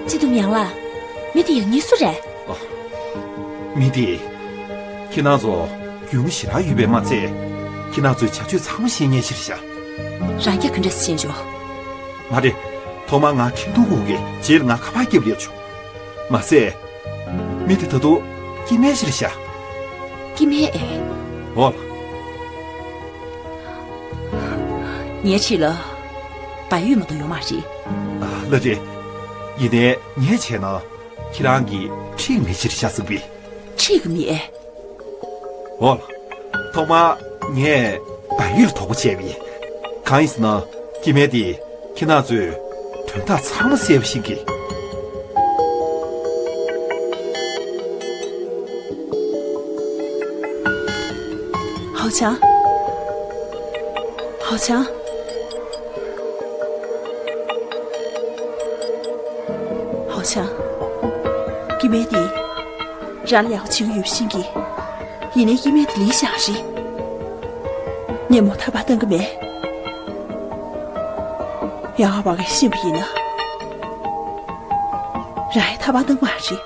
སྤྱི་སྡོམ་ཡང་ལགས། མི་དེ་ཡང་ཉེས་སུ་རེད། ཨ། མི་དེ། ཁྱེད་རང་ཚོ་རྒྱུས་མངའ་ཞེ་དྲག་ཡོད་པས་མ་ཚད། ཁྱེད་རང་ཚོའི་བྱ་སྤྱོད་ཚང་མ་ཤེས་མཁན་ཞིག་རེད་ཤག། རང་རྐྱ་ག་འདྲས་ཤེས་བྱུང་། མ་རེད། ཐོག་མར་ང་ཁྲིན་ཏུའུ་སྐུ་སྒེར་རྗེས་ལ་ང་ཁ་པར་རྒྱབ་སླེབས་བྱུང་། མ་ཟད། མི་དེ་ད་དུང་སྐྱེ་དམན་ཞིག་རེད་ཤག། སྐྱེ་དམན་ཨེ། འོ་ལགས། ངའི་འཁྲིས་ལ་བལ་ཡུལ་མ་གཏོགས་ཡོད་མ་རེད། ཨ། ལགས་རེད། ཡིན་ནའི་ངས་བྱས་ན་ཁྱེད་རང་གི་འཁྲིས་མི་ཕྱིར་ཤ་ཟུག་པས། འཁྲིས་ཀྱི་མི་ཨེ། འོ་ལགས། ཐོག་མར་ངས་བལ་ཡུལ་དོགས་པ་བྱས་པ་ཡིན། གང་ཡིན་ཟེར་ན་སྐྱེ་དམན་དེ། ཁྱེད་རང་ཚོས་དོན་དག་ཚང་མ་གསལ་པོ་ཤེས་ཀྱི། ཧའོ་ཆང་། ཧའོ་ཆང་། ཧའོ་ཆང་། སྐྱེ་དམན་དེ། རང་ལ་ཡག་པོ་བྱེད་ཀྱི་ཡོད་པ་ཤེས་ཀྱི། ཡིན་ནའི་སྐྱེ་དམན་དེ་ལི་ཞང་རེད། ངས་མོ་ཐར་པ་གཏང་གི་མེད། ཡང་ཨ་བ་གིས་ཤེས་པ་ཡིན་ན། རང་ཡང་ཐར་པ་གཏང་མ་རེད།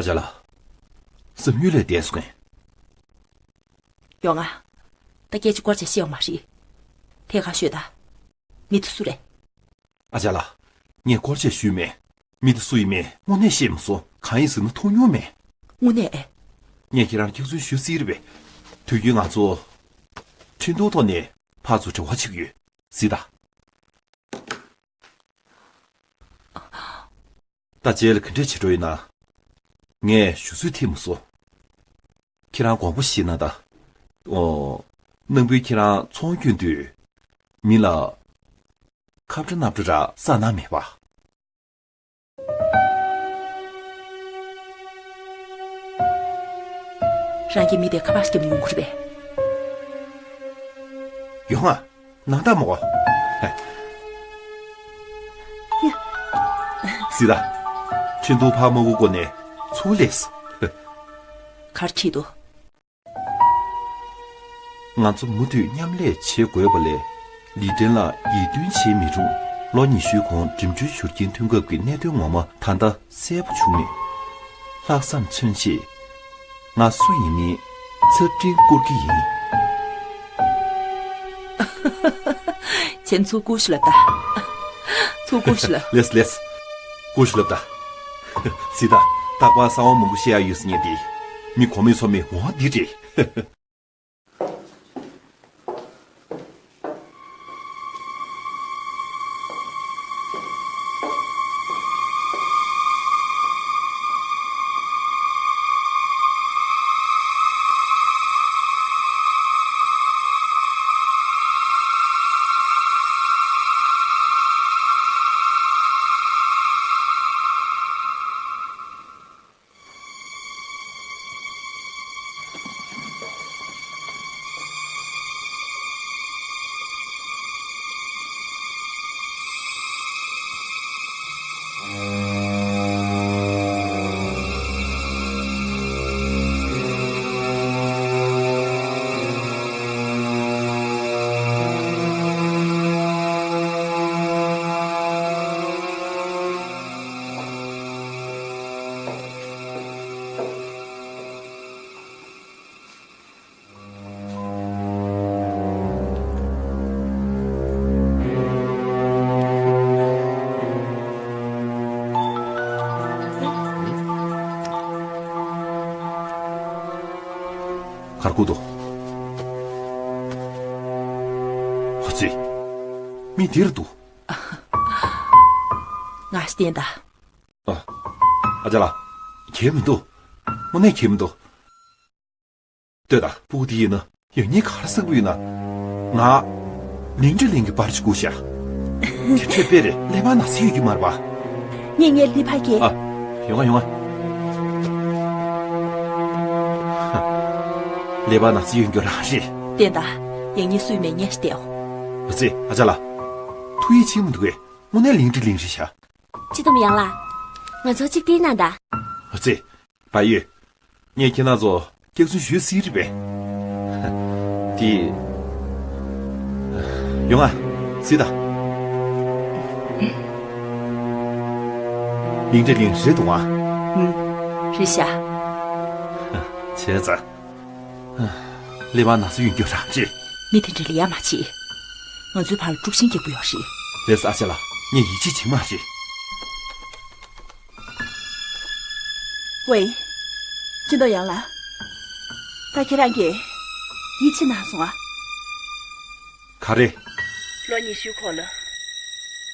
ཨ་ཅག་ལགས། བསམ་ཡུལ་ལས་འདས་སོང་ངས། ཡོང་ང་། ད་སྐད་ཆ་སྐོར་ཅིག་བཤད་ཡོང་མ་རེད། ཐད་ཀར་ཤོད་ད། མི་དེ་སུ་རེད། ཨ་ཅག་ལགས། ངས་སྐོར་ཅིག་ཞུས་མེད། མི་དེ་སུ་ཡིན་མིན་དངོས་གནས་ཤེས་མ་སོང་། གང་ཡིན་ཟེར་ན་མཐོང་མྱོང་མེད། དངོས་གནས་ཨེ། ངས་ཁྱེད་རང་སྐྱག་རྫུན་ཞུ་སྲིད་རེད་པས། དུས་རྒྱུན་ང་ཚོ་ཁྲིན་ཏུའུ་ཐོག་ནས་ཕར་ཚུར་འབྲེལ་བ་བྱེད་ཀྱི་ཡོད། གཟིགས་དང་། ད་རྗེས་ལ་ག་འདྲས་བྱེད་འགྲོ་ཡིན་ན། ངས་ཞུ་ཚོད་ཐིག་མ་སོང་། ཁྱེད་རང་དགོངས་པ་བཞེས་གནང་དང་། ཨོ། ནང་པའི་ཁྱེད་རང་ཚོང་སྐྱོན་དུས། མི་ལ་ཁབ་ཏྲ་སྣབ་ཏྲ་རག་བསགས་གནང་མེད་པ། རང་གི་མི་དེ་ཁ་པར་བརྒྱབ་ནས་ཡོང་གི་རེད་པས། ཡོང་ང་། ནང་ལྟ་མོ། གཟིགས་དང་། ཁྲིན་ཏུའུ་ཕར་མ་འུ་སྒོ་ནས་ཚུར་སླེབས་སོང་། ག་རེ་བྱེད་འདུག་ང་ཚོ་མུ་མཐུད་མཉམ་ལས་བྱེད་དགོས་པ་ལས། ལི་ཀྲན་ལ་ཡིད་རྟོན་བྱེད་མི་རུང་། ལོ་ཉི་ཤུའི་གོང་འགྲིམ་འགྲུལ་ཞུ་རྐྱེན་ཐོན་སྐབས་ཀྱི་གནད་དོན་ངོ་མ་ད་ལྟ་གསལ་པོ་བྱུང་མེད། ལྷག་བསམ་མཚོན་ཆེད། ང་སུ་ཡིན་མིན་ཚབ་སྤྲིན་བསྐུར་གྱི་ཡིན། ཁྱེད་ཚུར་བསྐུར་ཤོག་ལབ་ད། ཚུར་བསྐུར་ཤོག་ལབ། ལེས་ལེས། བསྐུར་ཤོག་ལབ་ད། གཟིགས་དང་། རྟག་པར་གསང་བ་མང་པོ་བཤད་ཡག་ཡོད་ཟེར་མཁན་དེ། མི་གོ་མེད་ཚོར་མེད་འོ་འདི་རེད། གར་སྐུ་འདུག་ཧོ་ཙི། མི་འདིར་འདུག་ང་བསྟན་ད། ཨ། ཨ་ཅག་ལགས། གལ་མི་འདུག་དངོས་གནས་གལ་མི་འདུག་ལྟོས་དང་། སྤུ་གུ་དེ་ཡིན་ན་ཡང་སྙིང་ག་རེ་ཟེར་གི་ཡོད་ན། ང་། ལིང་ཀྲི་ལིང་གི་པར་ཅིག་བསྐུར་ཤག་དེ་འདྲས་དཔེ་རེད། ཀླད་པ་ན་ཚ་ཡོད་ཀྱི་མ་རེད་པ། ངས་ངའི་ཀླད་པ་སྐྱེལ། ཨ། ཡོང་ང་ཡོང་ང་། ཀླད་པ་ན་ཚ་ཡོད་རྒྱུ་རང་རེད། བསྟན་ད། ཡང་སྙིང་སུས་མེད་ཉེས་བལྟས་འོ། ཨ་ཙི། ཨ་ཅག་ལགས། ཐུགས་ཡིད་ཆེས་མི་འདུག་གས། དངོས་གནས་ལིང་ཀྲི་ལིང་རེད་ཤག་སྤྱི་སྡོམ་ཡང་ལགས། ང་ཚོ་གཅིག་བསྟན་གནང་དང་། ཨ་ཙི། བལ་ཡུལ། ངས་ཁྱེད་རང་ཚོ་སྐྱག་རྫུན་ཞུས་སྲིད་རེད་པས། དེ། ཡོང་ང་། གཟིགས་དང་། ལིང་ཀྲི་ལིང་རེད་འདུག་ཨ། ཨུམ། རེད་ཤག་བྱས་ཙང་། ཀླད་པ་ན་ཚ་ཡོད་རྒྱུ་རང་རེད། མི་དེ་འདྲ་ལས་ཡ་མ་བྱེད། ང་ཚོའི་བར་ལ་དཀྲུག་ཤིང་རྒྱག་གི་ཡོད་རེད། ལགས་སོ། ཨ་ཅག་ལགས། ངས་ཡིད་ཆེས་བྱེད་མ་རེད། ཝེ། ཅི་འདུག་ཡང་ལགས། ད་ཁྱེད་རང་གིས་ཡིད་ཆེས་གནང་སོང་ཨ། ག་རེ། ལོ་ཉི་ཤུའི་གོང་ལ།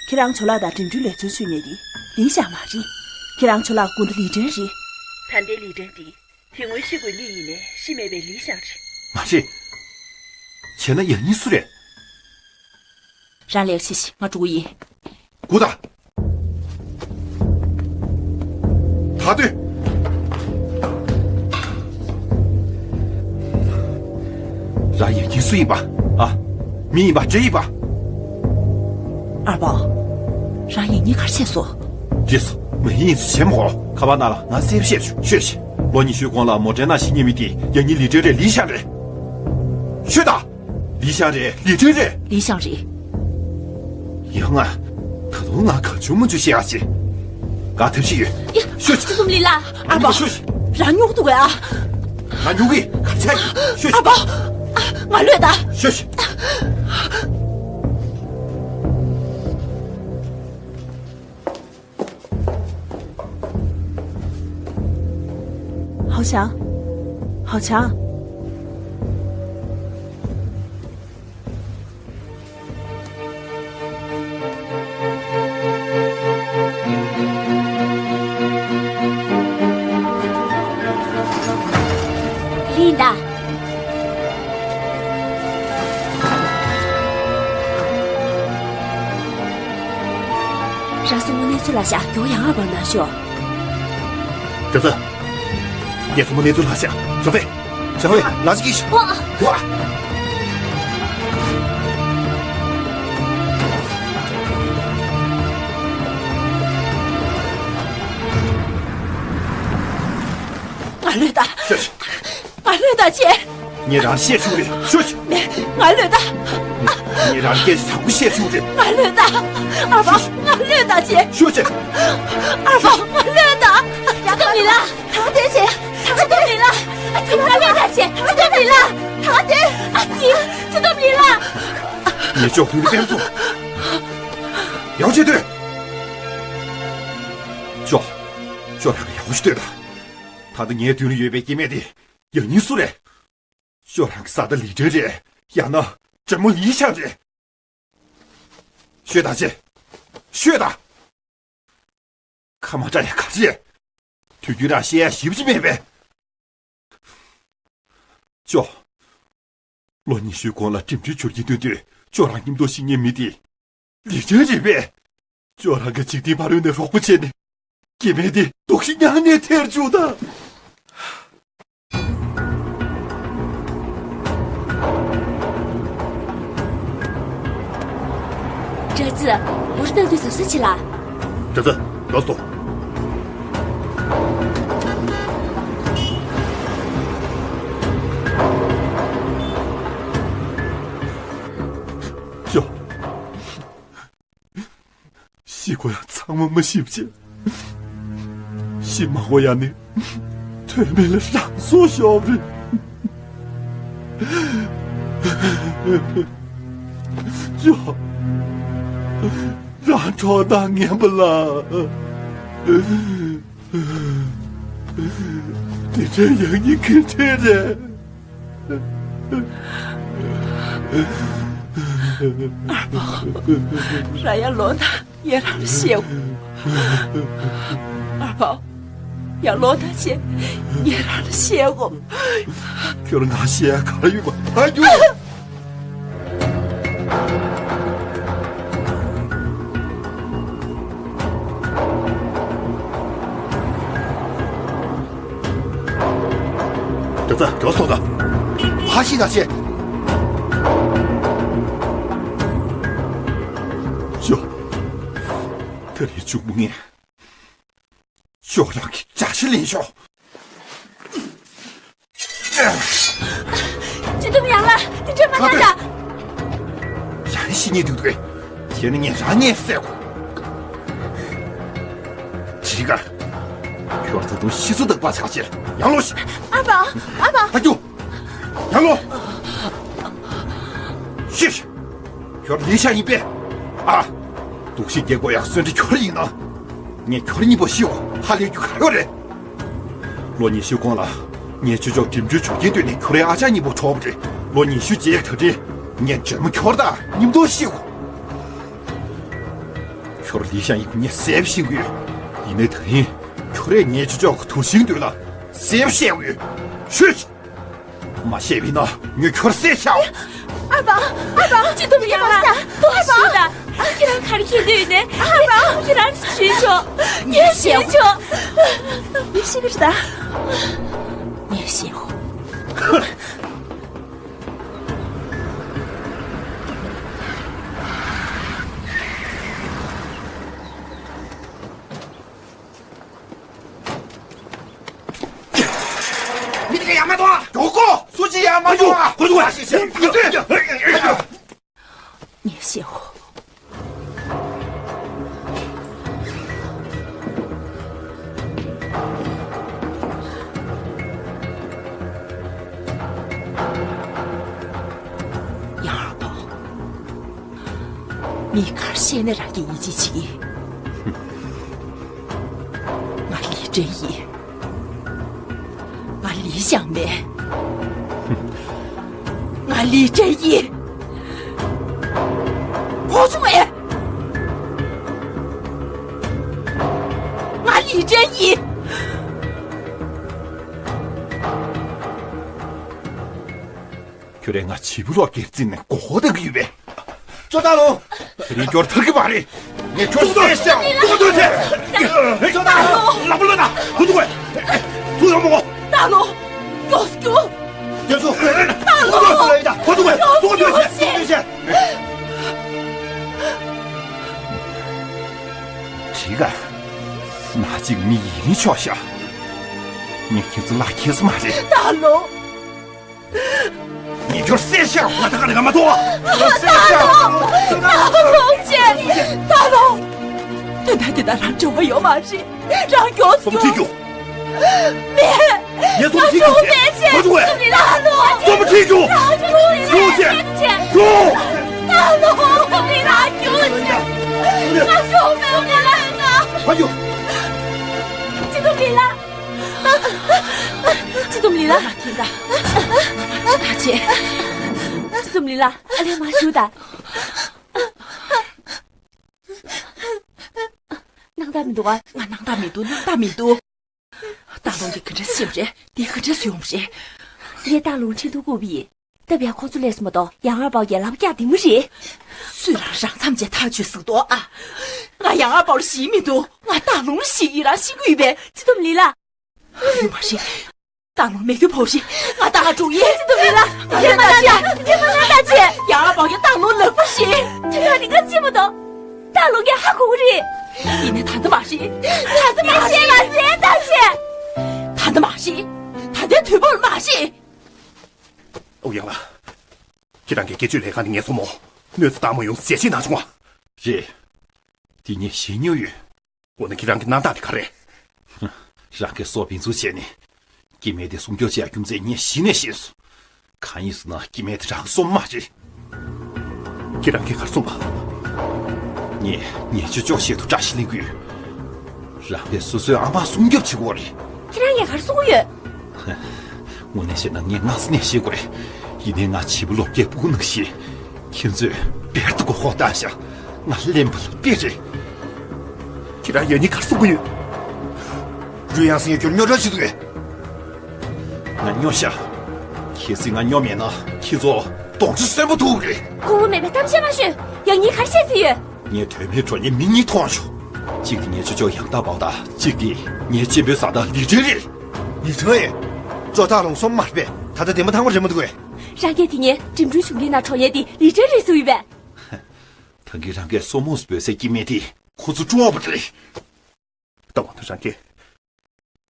ཁྱེད་རང་ཇོ་ལགས་དང་འགྲིམ་འགྲུལ་ལས་བརྩོན་ཞུས་མཁན་དེ་ལིན་ཞང་མ་རེད། ཁྱེད་རང་ཇོ་ལགས་སྐུ་ཟླ་ལི་ཀྲན་རེད། ད་ལྟའི་ལི་ཀྲན་དེ། དེ་སྔོན་ཤི་དགོས་ལི་ཡིན་ནའི་ཤི་མེད་པའི་ལི་ཞང་རེད། མ་རེད། བྱས་ན་ཡང་སྙིང་སུ་རེད། རང་ལས་ཀ་བྱེད་ཤིག་ང་འགྲོ་གི་ཡིན། སྒུག་དང་། ད་སྡོད། རང་ཡང་སྙིང་སུ་ཡིན་པ། ཨ། མི་ཡིན་པ་འདྲེ་ཡིན་པ། ཨར་པ། རང་ཡང་སྙིང་ག་རེ་བྱས་སོང་། འདྲེ་སོང་། མ་ཡིན་སུ་བྱེད་མ་གོ། ཁ་པར་ནང་ལ་ང་གསལ་པོ་བཤད་བྱུང་། ཤོད་ཤིག་ལོ་ཉི་ཤུའི་གོང་ལ་མོ་ཊའི་ནང་ཤི་ཉེན་མི་དེ་ཡང་སྙིང་ལི་ཀྲན་རེད། ལི་ཞང་རེད། ཤོད་དང་། ལི་ཞང་རེད། ལི་ཀྲན་རེད། ལི་ཞང་རེད། ཡང་ང་། ད་དུང་ང་གང་བྱུང་མང་བྱུང་བཤད་ཡག་བྱེད། ང་ཐབས་ཤིག་ཡོད། ཡ། ཤོད་ཤིག་སྤྱི་སྡོམ་ལི་ལགས། ཨ་ཕ། ཤོད་ཤིག་རང་སྨྱུག་འདུག་གས་ཨ། ང་སྨྱུག་གི་གར་ཆགས་ཡིན། ཤོད་ཤིག་ཨ་ཕ། ང་གློད་ད། ཤོད་ཤིག་ཧའོ་ཆང་། ཧའོ་ཆང་། ལི་ཡིན་ད། རང་སྲུ་མོ་གནས་ཚུལ་ལ་བཞག་རྒྱུ་ཡང་ཨ་བར་ན་ཤོག་དེ་ཚོ། ངས་སྲུ་མོ་གནས་ཚུལ་ལ་བཞག་ཞོགས་ཚེ། ཞོགས་ཚེ་ལ་ཅི་གིས་ཤོག་ཝ། ཝ། ང་ལོས་ད། ཤོད་ཤིག་ང་ལོས་ད་ཅེས། ངས་རང་བཤད་ཆོག་རེད། ཤོད་ཤིག་ང་ལོས་ད། ངས་རང་སྐད་ཆ་དྲང་པོ་བཤད་ཆོག་རེད། ང་ལོས་ད། ཨ་ཕ། ང་ལོས་ད་ཅེས། ཤོད་ཤིག་ཨ་ཕ། ང་ལོས་ད། ཅི་ཐུབ་མི་ལ། ད་དེ་ཅེས། ད་ཐུབ་མི་ལ། ང་ལོས་ད་ཅེས། ད་ཐུབ་མི་ལ། ད་དེ། ཨ་ཙི། ཅི་ཐུབ་མི་ལ། ངས་ཅོག་མཐུན་ནས་ཕེབས་སོང་། ཡང་ཆེ་དུས། ཅོག་ཅོག་རང་གི་ཡག་པོ་ཞིག་ལྟོས་དང་། ད་ལྟ་ངའི་མདུན་ལ་ཡོད་པའི་སྐྱེ་དམན་དེ་ཡང་སྙིང་སུ་རེད། ཅོག་རང་གི་བཟའ་ཟླ་ལི་ཀྲན་རེད། ཡང་ན་དྲེད་མོང་ལི་ཞང་རེད། ཤོད་དང་ཅེ། ཤོད་དང་། ཁ་མ་གྲག་ཡ་ག་རེ་རེད། དུས་རྒྱུན་རང་བཤད་ཡ་ཞིབ་ཅིག་མེད་པས། ཅོག་ལོ་ཉི་ཤུའི་གོང་ལ་འགྲིམ་འགྲུལ་བྱུར་གྱི་སྟོན་དུས་ཅོག་རང་མཉམ་དུ་ཤི་ཉེན་མི་དེ། ལི་ཀྲན་རེད་པས། ཅོག་རང་གི་འཇིག་རྟེན་ཕ་རོལ་ནས་རོགས་པ་བྱས་ནས། སྐྱེ་དམན་དེ་སྡུག་ཤི་མྱངས་ནས་ཐལ་བཅུག་དང་། བཀྲ་ཤིས། འུར་བཏང་དུས་བཟོད་ས་ཆེ་ལ། བཀྲ་ཤིས། ལོས་སོང་། ཅོག་ཤི་དགོས་ཡ་ཚང་མ་མ་ཤི་བྱས། ཤི་མ་དགོས་ཡ་ནི། དོན་མེད་ལ་རང་སྲོག་ཤོར་བ་རེད། ཅོག་རང་གྲོགས་དང་ངན་པ་ལ། དེ་འདྲའི་ཡག་ཉེས་ཁེར་ཁྲལ་རེད། ཨར་པའོ། ར་ཡ་ལོ་ད་ངེད་རང་ལ་བཤད་གོ། ཨར་པའོ། ཡ་ལོ་ད་བྱས་ངེད་རང་ལ་བཤད་གོ། ཁྱོད་ལ་ང་བཤད་ཡ་ག་རེ་ཡོད་པ། ཨ་ཡོ། རྒྱོ་ཚ་རྒྱོ་སོང་ད། ཕ་ཤི་ད་ཤེ། ཤོ། ད་རེས་གཅུང་མོ་ངས། ཤོག་རང་གི་བཀྲ་ཤིས་ལེན་ཤོག་སྤྱི་སྡོམ་ཡང་ལ་དེ་འདྲ་མ་གནང་ད། ཡང་ཤི་ཉེས་འདུག་འདུག་གས། ཁྱེད་ནི་ངས་རང་ཉེས་བསད་གོ། ཇི་གར། ཁྱོད་ད་དུང་ཤི་སོ་དག་པ་ཆགས་ཕྱིར་ཡང་ལོ་ཤི། ཨ་ཕ། ཨ་ཕ། ཨ་ཅུ། ཡང་ལོ། ཤི་ཤི། ཁྱོད་ལི་ཤ་ཡིན་པས། ཨ། སྡུག་ཤི་རྒྱལ་པོ་ཡག་གསོན་འདྲི་ཁྱོད་ཡིན་ན། ངས་ཁྱོད་གཉིས་པོ་ཤི་འོ་ཧ་ལས་རྒྱུ་ག་ཡོད་རེད། ལོ་ཉི་ཤུ་གོང་ལ། ངས་ཆུ་ལྕོག་འགྲིམ་འགྲུལ་ཆོག་མཁན་བཏོན་ནས་ཁྱོད་རའི་ཨ་ཅག་གཉིས་པོ་འཕྲོག་པ་རེད། ལོ་ཉི་ཤུ་རྗེས་ད་རེས། ངས་འཇོལ་མོ་ཁྱོད་དང་མཉམ་དུ་ཤི་འོ། ཁྱོད་ལི་ཤ་ཡིན་པ་ངས་གསལ་པོ་ཤེས་ཀྱི་ཡོད། ཡིན་ནའི་ད་རིང་། ཁྱོད་རས་ངས་ཆུ་ལྕོག་གི་དུར་ཤིང་མདུན་ལ། གསལ་པོ་བཤད་ཀྱི་ཡོད། ཤོད། མ་བཤད་པ་ཡིན་ན་ངས་ཁྱོད་བསད་ཤག་ཨ་ཕ། ཨ་ཕ། ཅི་ཐུབ་ཡང་ལ་ཏོག་ཞུ་ད། ཁྱེད་རང་ག་རེ་ཤེས་འདོད་ཡོད་ནས། ཨ་ཕ། ཁྱེད་རང་ཞུས་ཆོག་ངས་ཞུས་ཆོག་ངས་ཤེས་ཀྱི་རེད་ད། ངས་ཤེས་ཧོ། མི་དེ་ག་ཡར་མ་གཏོང་། མགྱོགས་གོ། སུ་གཅིག་ཡར་མ་གཏོང་། ཁོ་ཚོ་ཁོ་ཚོ། ངས་ཤེས་ཧོ། ཡང་ཧ་པོ། མི་གར་ཤེས་ནས་རང་གི་ཡིད་ཆེས་བྱེད་ཀྱི། ང་ལི་ཀྲན་ཡིན། ང་ལི་ཞང་མེད། ང་ལི་ཀྲན་ཡིན། གོ་བྱུང་ངས། ང་ལི་ཀྲན་ཡིན། ཁྱོད་རས་ང་བྱིས་པ་ལོག་སྒེར་རྩིས་ནས་མགོ་སྐོར་བཏང་གི་ཡོད་པས། ཅོ་ཏ་ལོ། དེ་རིང་སྐྱོར་ཐར་གི་མ་རེད། ངས་ཁྱོད་བསད་ཤག་ཅོ་ཏ་ལོ། ཅོ་ཏ་ལོ། ལག་པ་ལོན་ན་ཁོ་ཚོ་གོ། ཚུར་ཡོང་མ་གོ། ཏ་ལོ། མགྱོགས་སྐྱོ། དེ་ཚོ་ཁོ་ཚོ་གོ། ཁོ་ཚོ་གོ། ཁོ་ཚོ་གོ། ཁོ་ཚོ་གོ། ཁྲིག་ག་ན་གཅིག་མི་ཡིན་ནི་ཆོག་ཤག་ངས་ཁྱེད་ཚོ་ལ་ཁྱེད་ཚོ་མ་རེད། ཏ་ལོ། ངས་ཁྱོད་བསད་ཤག་ང་ད་ག་ནས་ང་མ་ཐོག་ང་བསད་ཤག་ཏ་ལོ་ཅན། ཏ་ལོ། དེ་འདྲ་དེ་འདྲ་རང་འབྲེལ་བ་ཡོད་མ་རེད། རང་མགྱོགས་སུ་སོམ་ཁྲིད་རྒྱུ། མེད། ངས་སོམ་ཁྲིད་རྒྱུ། ཁོ་ཚོ་གོ། ཏ་ལོ། སོམ་ཁྲིད་རྒྱུ། རྒྱུ་ཅན། རྒྱུ། ཏ་ལོ། ང་ཞོགས་མེད་ངས་ལ་ཡོད་ན། ཕ་རྒྱུ། ཅི་ཐུབ་མི་ལ། ཅི་ཐུབ་མི་ལ། ད་ཅི། ཅི་ཐུབ་མི་ལ། ཨ་ལས་མ་ཞུ་ད། སྣང་དག་མི་འདུག་ཨ། ང་སྣང་དག་མི་འདུག་སྣང་དག་མི་འདུག་ཏ་ལོ་འདི་ག་འདྲ་སེམས་རེད། འདི་ག་འདྲ་སུ་ཡོང་རེད། ངས་ཏ་ལོ་ཁྲིན་ཏུ་བཀུག་པ་ཡིན། སྟབས་ཡག་ཁོང་ཚོ་སླེབས་སོང་མ་གཏོགས་ཡང་ཨར་པའོ་གིས་ལག་པ་བཀྱག་བསྡད་མ་རེད། སུས་རང་རང་མཚམས་བཅད་ཐག་ཆོད་ཟིག་ཏོ་ཨ། ང་ཡང་ཨར་པའོ་ལ་ཞེད་མི་འདུག་ང་ཏ་ལོ་ལ་ཞེད་ཀྱི་རང་ཤི་གི་ཡོད་པས་ཅི་ཐུབ་མི་ལ། ཡོད་མ་རེད། ཏ་ལོ་མེད་རྒྱུ་བོ་རེད། ང་ད་ག་འགྲོ་ཡིན། ཅི་ཐུབ་མི་ལ། ཡ་མ་ན་ཅི། ཡ་མ་ན་ད་ཅི། ཡང་ཨར་པའོ་གིས་ཏ་ལོ་ལག་པ་ཞེད། ཁྱེད་རང་ནི་ང་ཅི་མ་གཏོགས། ཏ་ལོ་ངས་ཧ་གོ་གི་རེད། ཡིན་ནའི་ད་ལྟ་མ་རེད། ད་ལྟ་མ་རེད་མ་རེད་ད་ཅི། ད་ལྟ་མ་རེད། ད་ལྟའི་དུས་བབ་ལ་མ་རེད། ཨོ་ཡང་ལགས། ཁྱེད་རང་གི་སྐྱེ་སྤྱོད་ལས་ཁང་ནས་ངས་སོང་མོ། གནོད་འཚེ་བཏང་མ་ཡོང་ཞལ་བཞེས་གནང་བྱུང་བ། རེད། དེ་ངས་ཤེས་མྱོང་ཡོད། འོ་ན་ཁྱེད་རང་གི་རྣམ་ཐར་དེ་ག་རེ། རང་གི་སྲོག་ཕུན་སུམ་བྱས་ནས། སྐྱེ་དམན་དེ་སྲུང་སྐྱོབ་བྱེད་ཡ་རྒྱུ་མཚན་ངས་གཞི་ནས་ཤེས་སོང་། གང་ཡིན་ཟེར་ན་སྐྱེ་དམན་དེ་རང་སྲོག་མ་རེད། ཁྱེད་རང་གིས་ག་རེ་གསུངས་པ། ངས་ངས་ཆོས་ཕྱོགས་ཤིག་ཏུ་བཀྲ་ཤིས་ལེན་གྱི་ཡོད། རང་གིས་སོ་སོའི་ཨ་མ་སྲུང་སྐྱོབ་བྱེད་དགོས་རེད། ཁྱེད་རང་གིས་ག་རེ་གསུང་གི་ཡོད། དངོས་གནས་བཤད་ན་ངས་སྔ་ས་ནས་ཤེས་དགོས་རེད། ཡིན་ནའི་ང་བྱིས་པ་ལོ་བརྒྱད་ཕྲུ་གུ་ནང་བཞིན། ཁྱེད་ཚོས་དཔེར་ད་མགོ་སྐོར་བཏང་བཞག་ང་གླེན་པ་ལ་དཔེ་རེད། ཁྱེད་རང་ཡང་སྙིང་ག་རེ་བསམ་གྱི་ཡོད། རུས་ཡང་སྲིད་ཀྱི་རྒྱུར་རྙོག་དྲ་བྱེད་ཀྱི་ཡོད། ང་སྙོམས་ཤག་གལ་སྲིད་ང་སྙོམས་མེད་ན་ཁྱེད་ཚོ་གདོང་ཁྲི་གསོན་པོ་ཐུག་གི་རེད། ཁུར་བོ་མེད་པའི་གཏམ་བཤད་མ་ཤོད། ཡང་སྙིང་ག་རེ་བཤད་རྩིས་ཡོད། ངས་དོན་མེད་འགྲོ་ཉེན་མི་གཉིས་མཐོང་བྱུང་། གཅིག་དེ་ངའི་ཅོ་ཅོ་ཡང་དག་པའོ་དང་གཅིག་དེ་ངའི་གཅེན་པོའི་བཟའ་ཟླ་ལི་ཁྲེན་རེད། ལི་ཁྲེན་ཡིན། ཅོ་ཏཱ་ལུང་སོ་མ་རེད་པས། ད་ལྟ་བདེན་པ་ཐང་པ་རེད་མི་འདུག་གས། རང་གིས་དེ་ཉིན་འགྲིམ་འགྲུལ་བྱུང་གི་ན་གྲོགས་ཡས་དེ་ལི་ཁྲེན་རེད་ཟེར་ཡོད་པས། ད་གིན་རང་གིས་སོ་མོ་སྦོད་སའི་སྐྱེ་དམན་དེ་ཁོ་ཚོ་བཀྲོངས་པ་རེད། ད་འོ་ན་རང་གིས་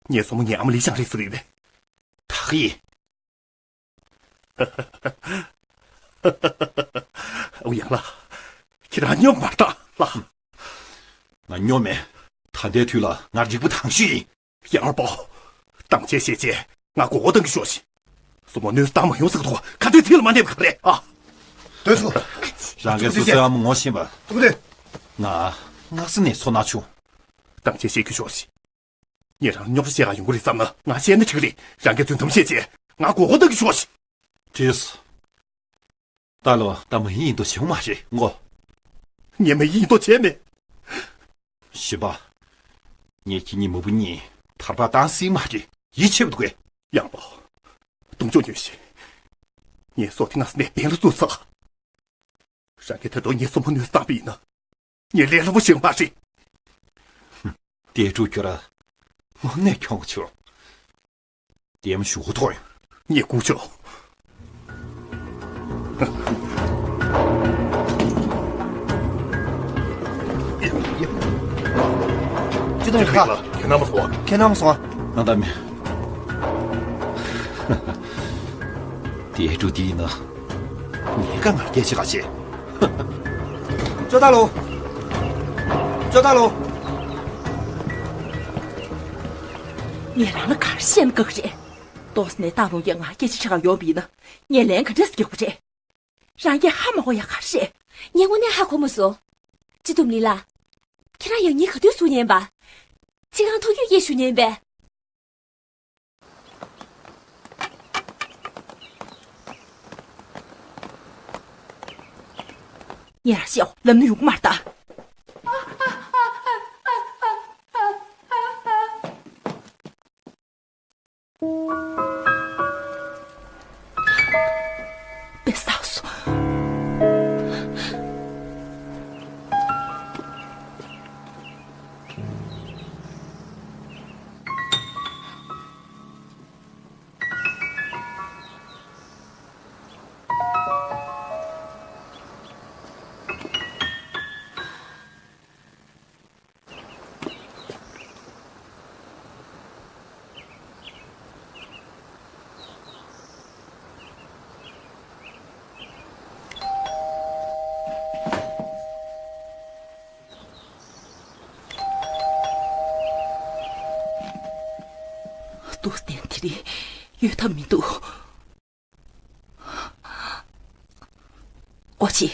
ངའི་སོ་མོ་ངའི་ཨ་མ་ལི་ཞང་རེད་ཟེར་ཡོད་པས། ད་གིན། ཨོ་ཡང་ལགས། ཁྱེད་རང་སྙོམས་མ་བཏང་ལགས། ང་སྙོམས་མེད། ད་ལྟའི་དུས་ལ་ང་རིག་པ་དྭངས་ཤོས་ཡིན། ཡང་དཔོན། གཏམ་འཆལ་བཤད་བྱས་ང་མགོ་སྐོར་གཏང་གི་ཤོག་ཤིག་སོ་མོ་གནོད་འཚེ་བཏང་མ་ཡོང་ཟེར་གི་འདུག་ཁ་ཐུག་ཐིག་ལ་མ་གནས་པ་ག་རེད་ཨ། སྡོད་སོང་། རང་གིས་སོ་སོའི་ཨ་མ་ངོ་ཤེས་པ། ཐུག་དེ། ང་སྔ་ས་ནས་ཚོར་སྣང་བྱུང་། གཏམ་འཆལ་བཤད་ཀྱི་ཤོག་ཤིག་ངས་རང་རྙོག་དྲ་བཤད་ག་ཡོང་གི་རེད་བསམ་ན་ང་བཤད་ན་འགྲིག་གི་རེད། རང་གིས་རྫུན་གཏམ་བཤད་བྱས་ང་མགོ་སྐོར་གཏང་གི་ཤོག་ཤིག་བྲིས། ད་ལོ་ད་མ་ཡིན་ཡིན་མདོག་བྱེད་མ་རེད་མགོ། ངས་མ་ཡིན་མདོག་བྱས་མེད། ཞི་བ། ངས་ཁྱེད་གཉིས་མ་བུ་གཉིས་ཐར་པ་བཏང་སྲིད་མ་རེད། ཡིད་ཆེས་པ་འདུག་གས། ཡང་དཔོན། གདོང་ཅོག་ཉོན་ཞིག་ངས་སྲོག་དེ་སྔ་ས་ནས་འབེན་ལ་བཙུགས་ཚར། རང་གིས་ད་དུང་ངའི་སོ་མོ་གནོད་བཏང་པ་ཡིན་ན། ངས་ལས་སླ་པོ་ཞིག་མ་རེད། ཏེ་ཀྲུའུ་ཁྱོད་ར། དངོས་གནས་གྱོང་ཆེ། ལྟད་མོ་ཞུ་གི་ཐོག་ཡོང་། ངས་སྒུག་ཆོག་ཅི་དང་ཁ། ཁྱེད་རྣམ་པ་སོང་། ཁྱེད་རྣམ་པ་སོང་། ང་ད་མི། ཏེ་ཀྲུའུ་དེ་ཡིན་ན། ངས་ཀ་ང་སྐད་ཆ་ག་བྱེད། ཅོ་ཏཱ་ལོ། ཅོ་ཏཱ་ལོ། ངས་རང་ལ་ག་རེ་བཤད་ན་དགའ་གི་རེད། ཏོག་ཙམ་ནས་ཏཱ་ལོ་ཡང་ང་སྐད་ཆ་བཤད་ག་ཡོང་བ་ཡིན་ན། ངས་ལན་ག་འདྲས་རྒྱག་དགོས་རེད། རང་གིས་ཧ་མ་གོ་ཡ་ག་རེ་རེད། ངས་དངོས་གནས་ཧ་གོ་མ་སོང་། ཅི་ཏུམ་ལི་ལགས། ཁྱེད་རང་ཡང་སྙིང་ག་དུས་ཟུག་ཉན་པ། ཅི་གང་ཐུག་རྒྱུ་སྐད་ཞུ་ཉན་པས། ཉལ་ཤོག་ལམ་ནས་ཡོང་གི་མ་རེད་ད། དཔེ་བསགས་སོང་། ཏུའུ་ཏན་དེ་རིང་ཡོད་ཐབས་མི་འདུག་ཀོ་ཅི།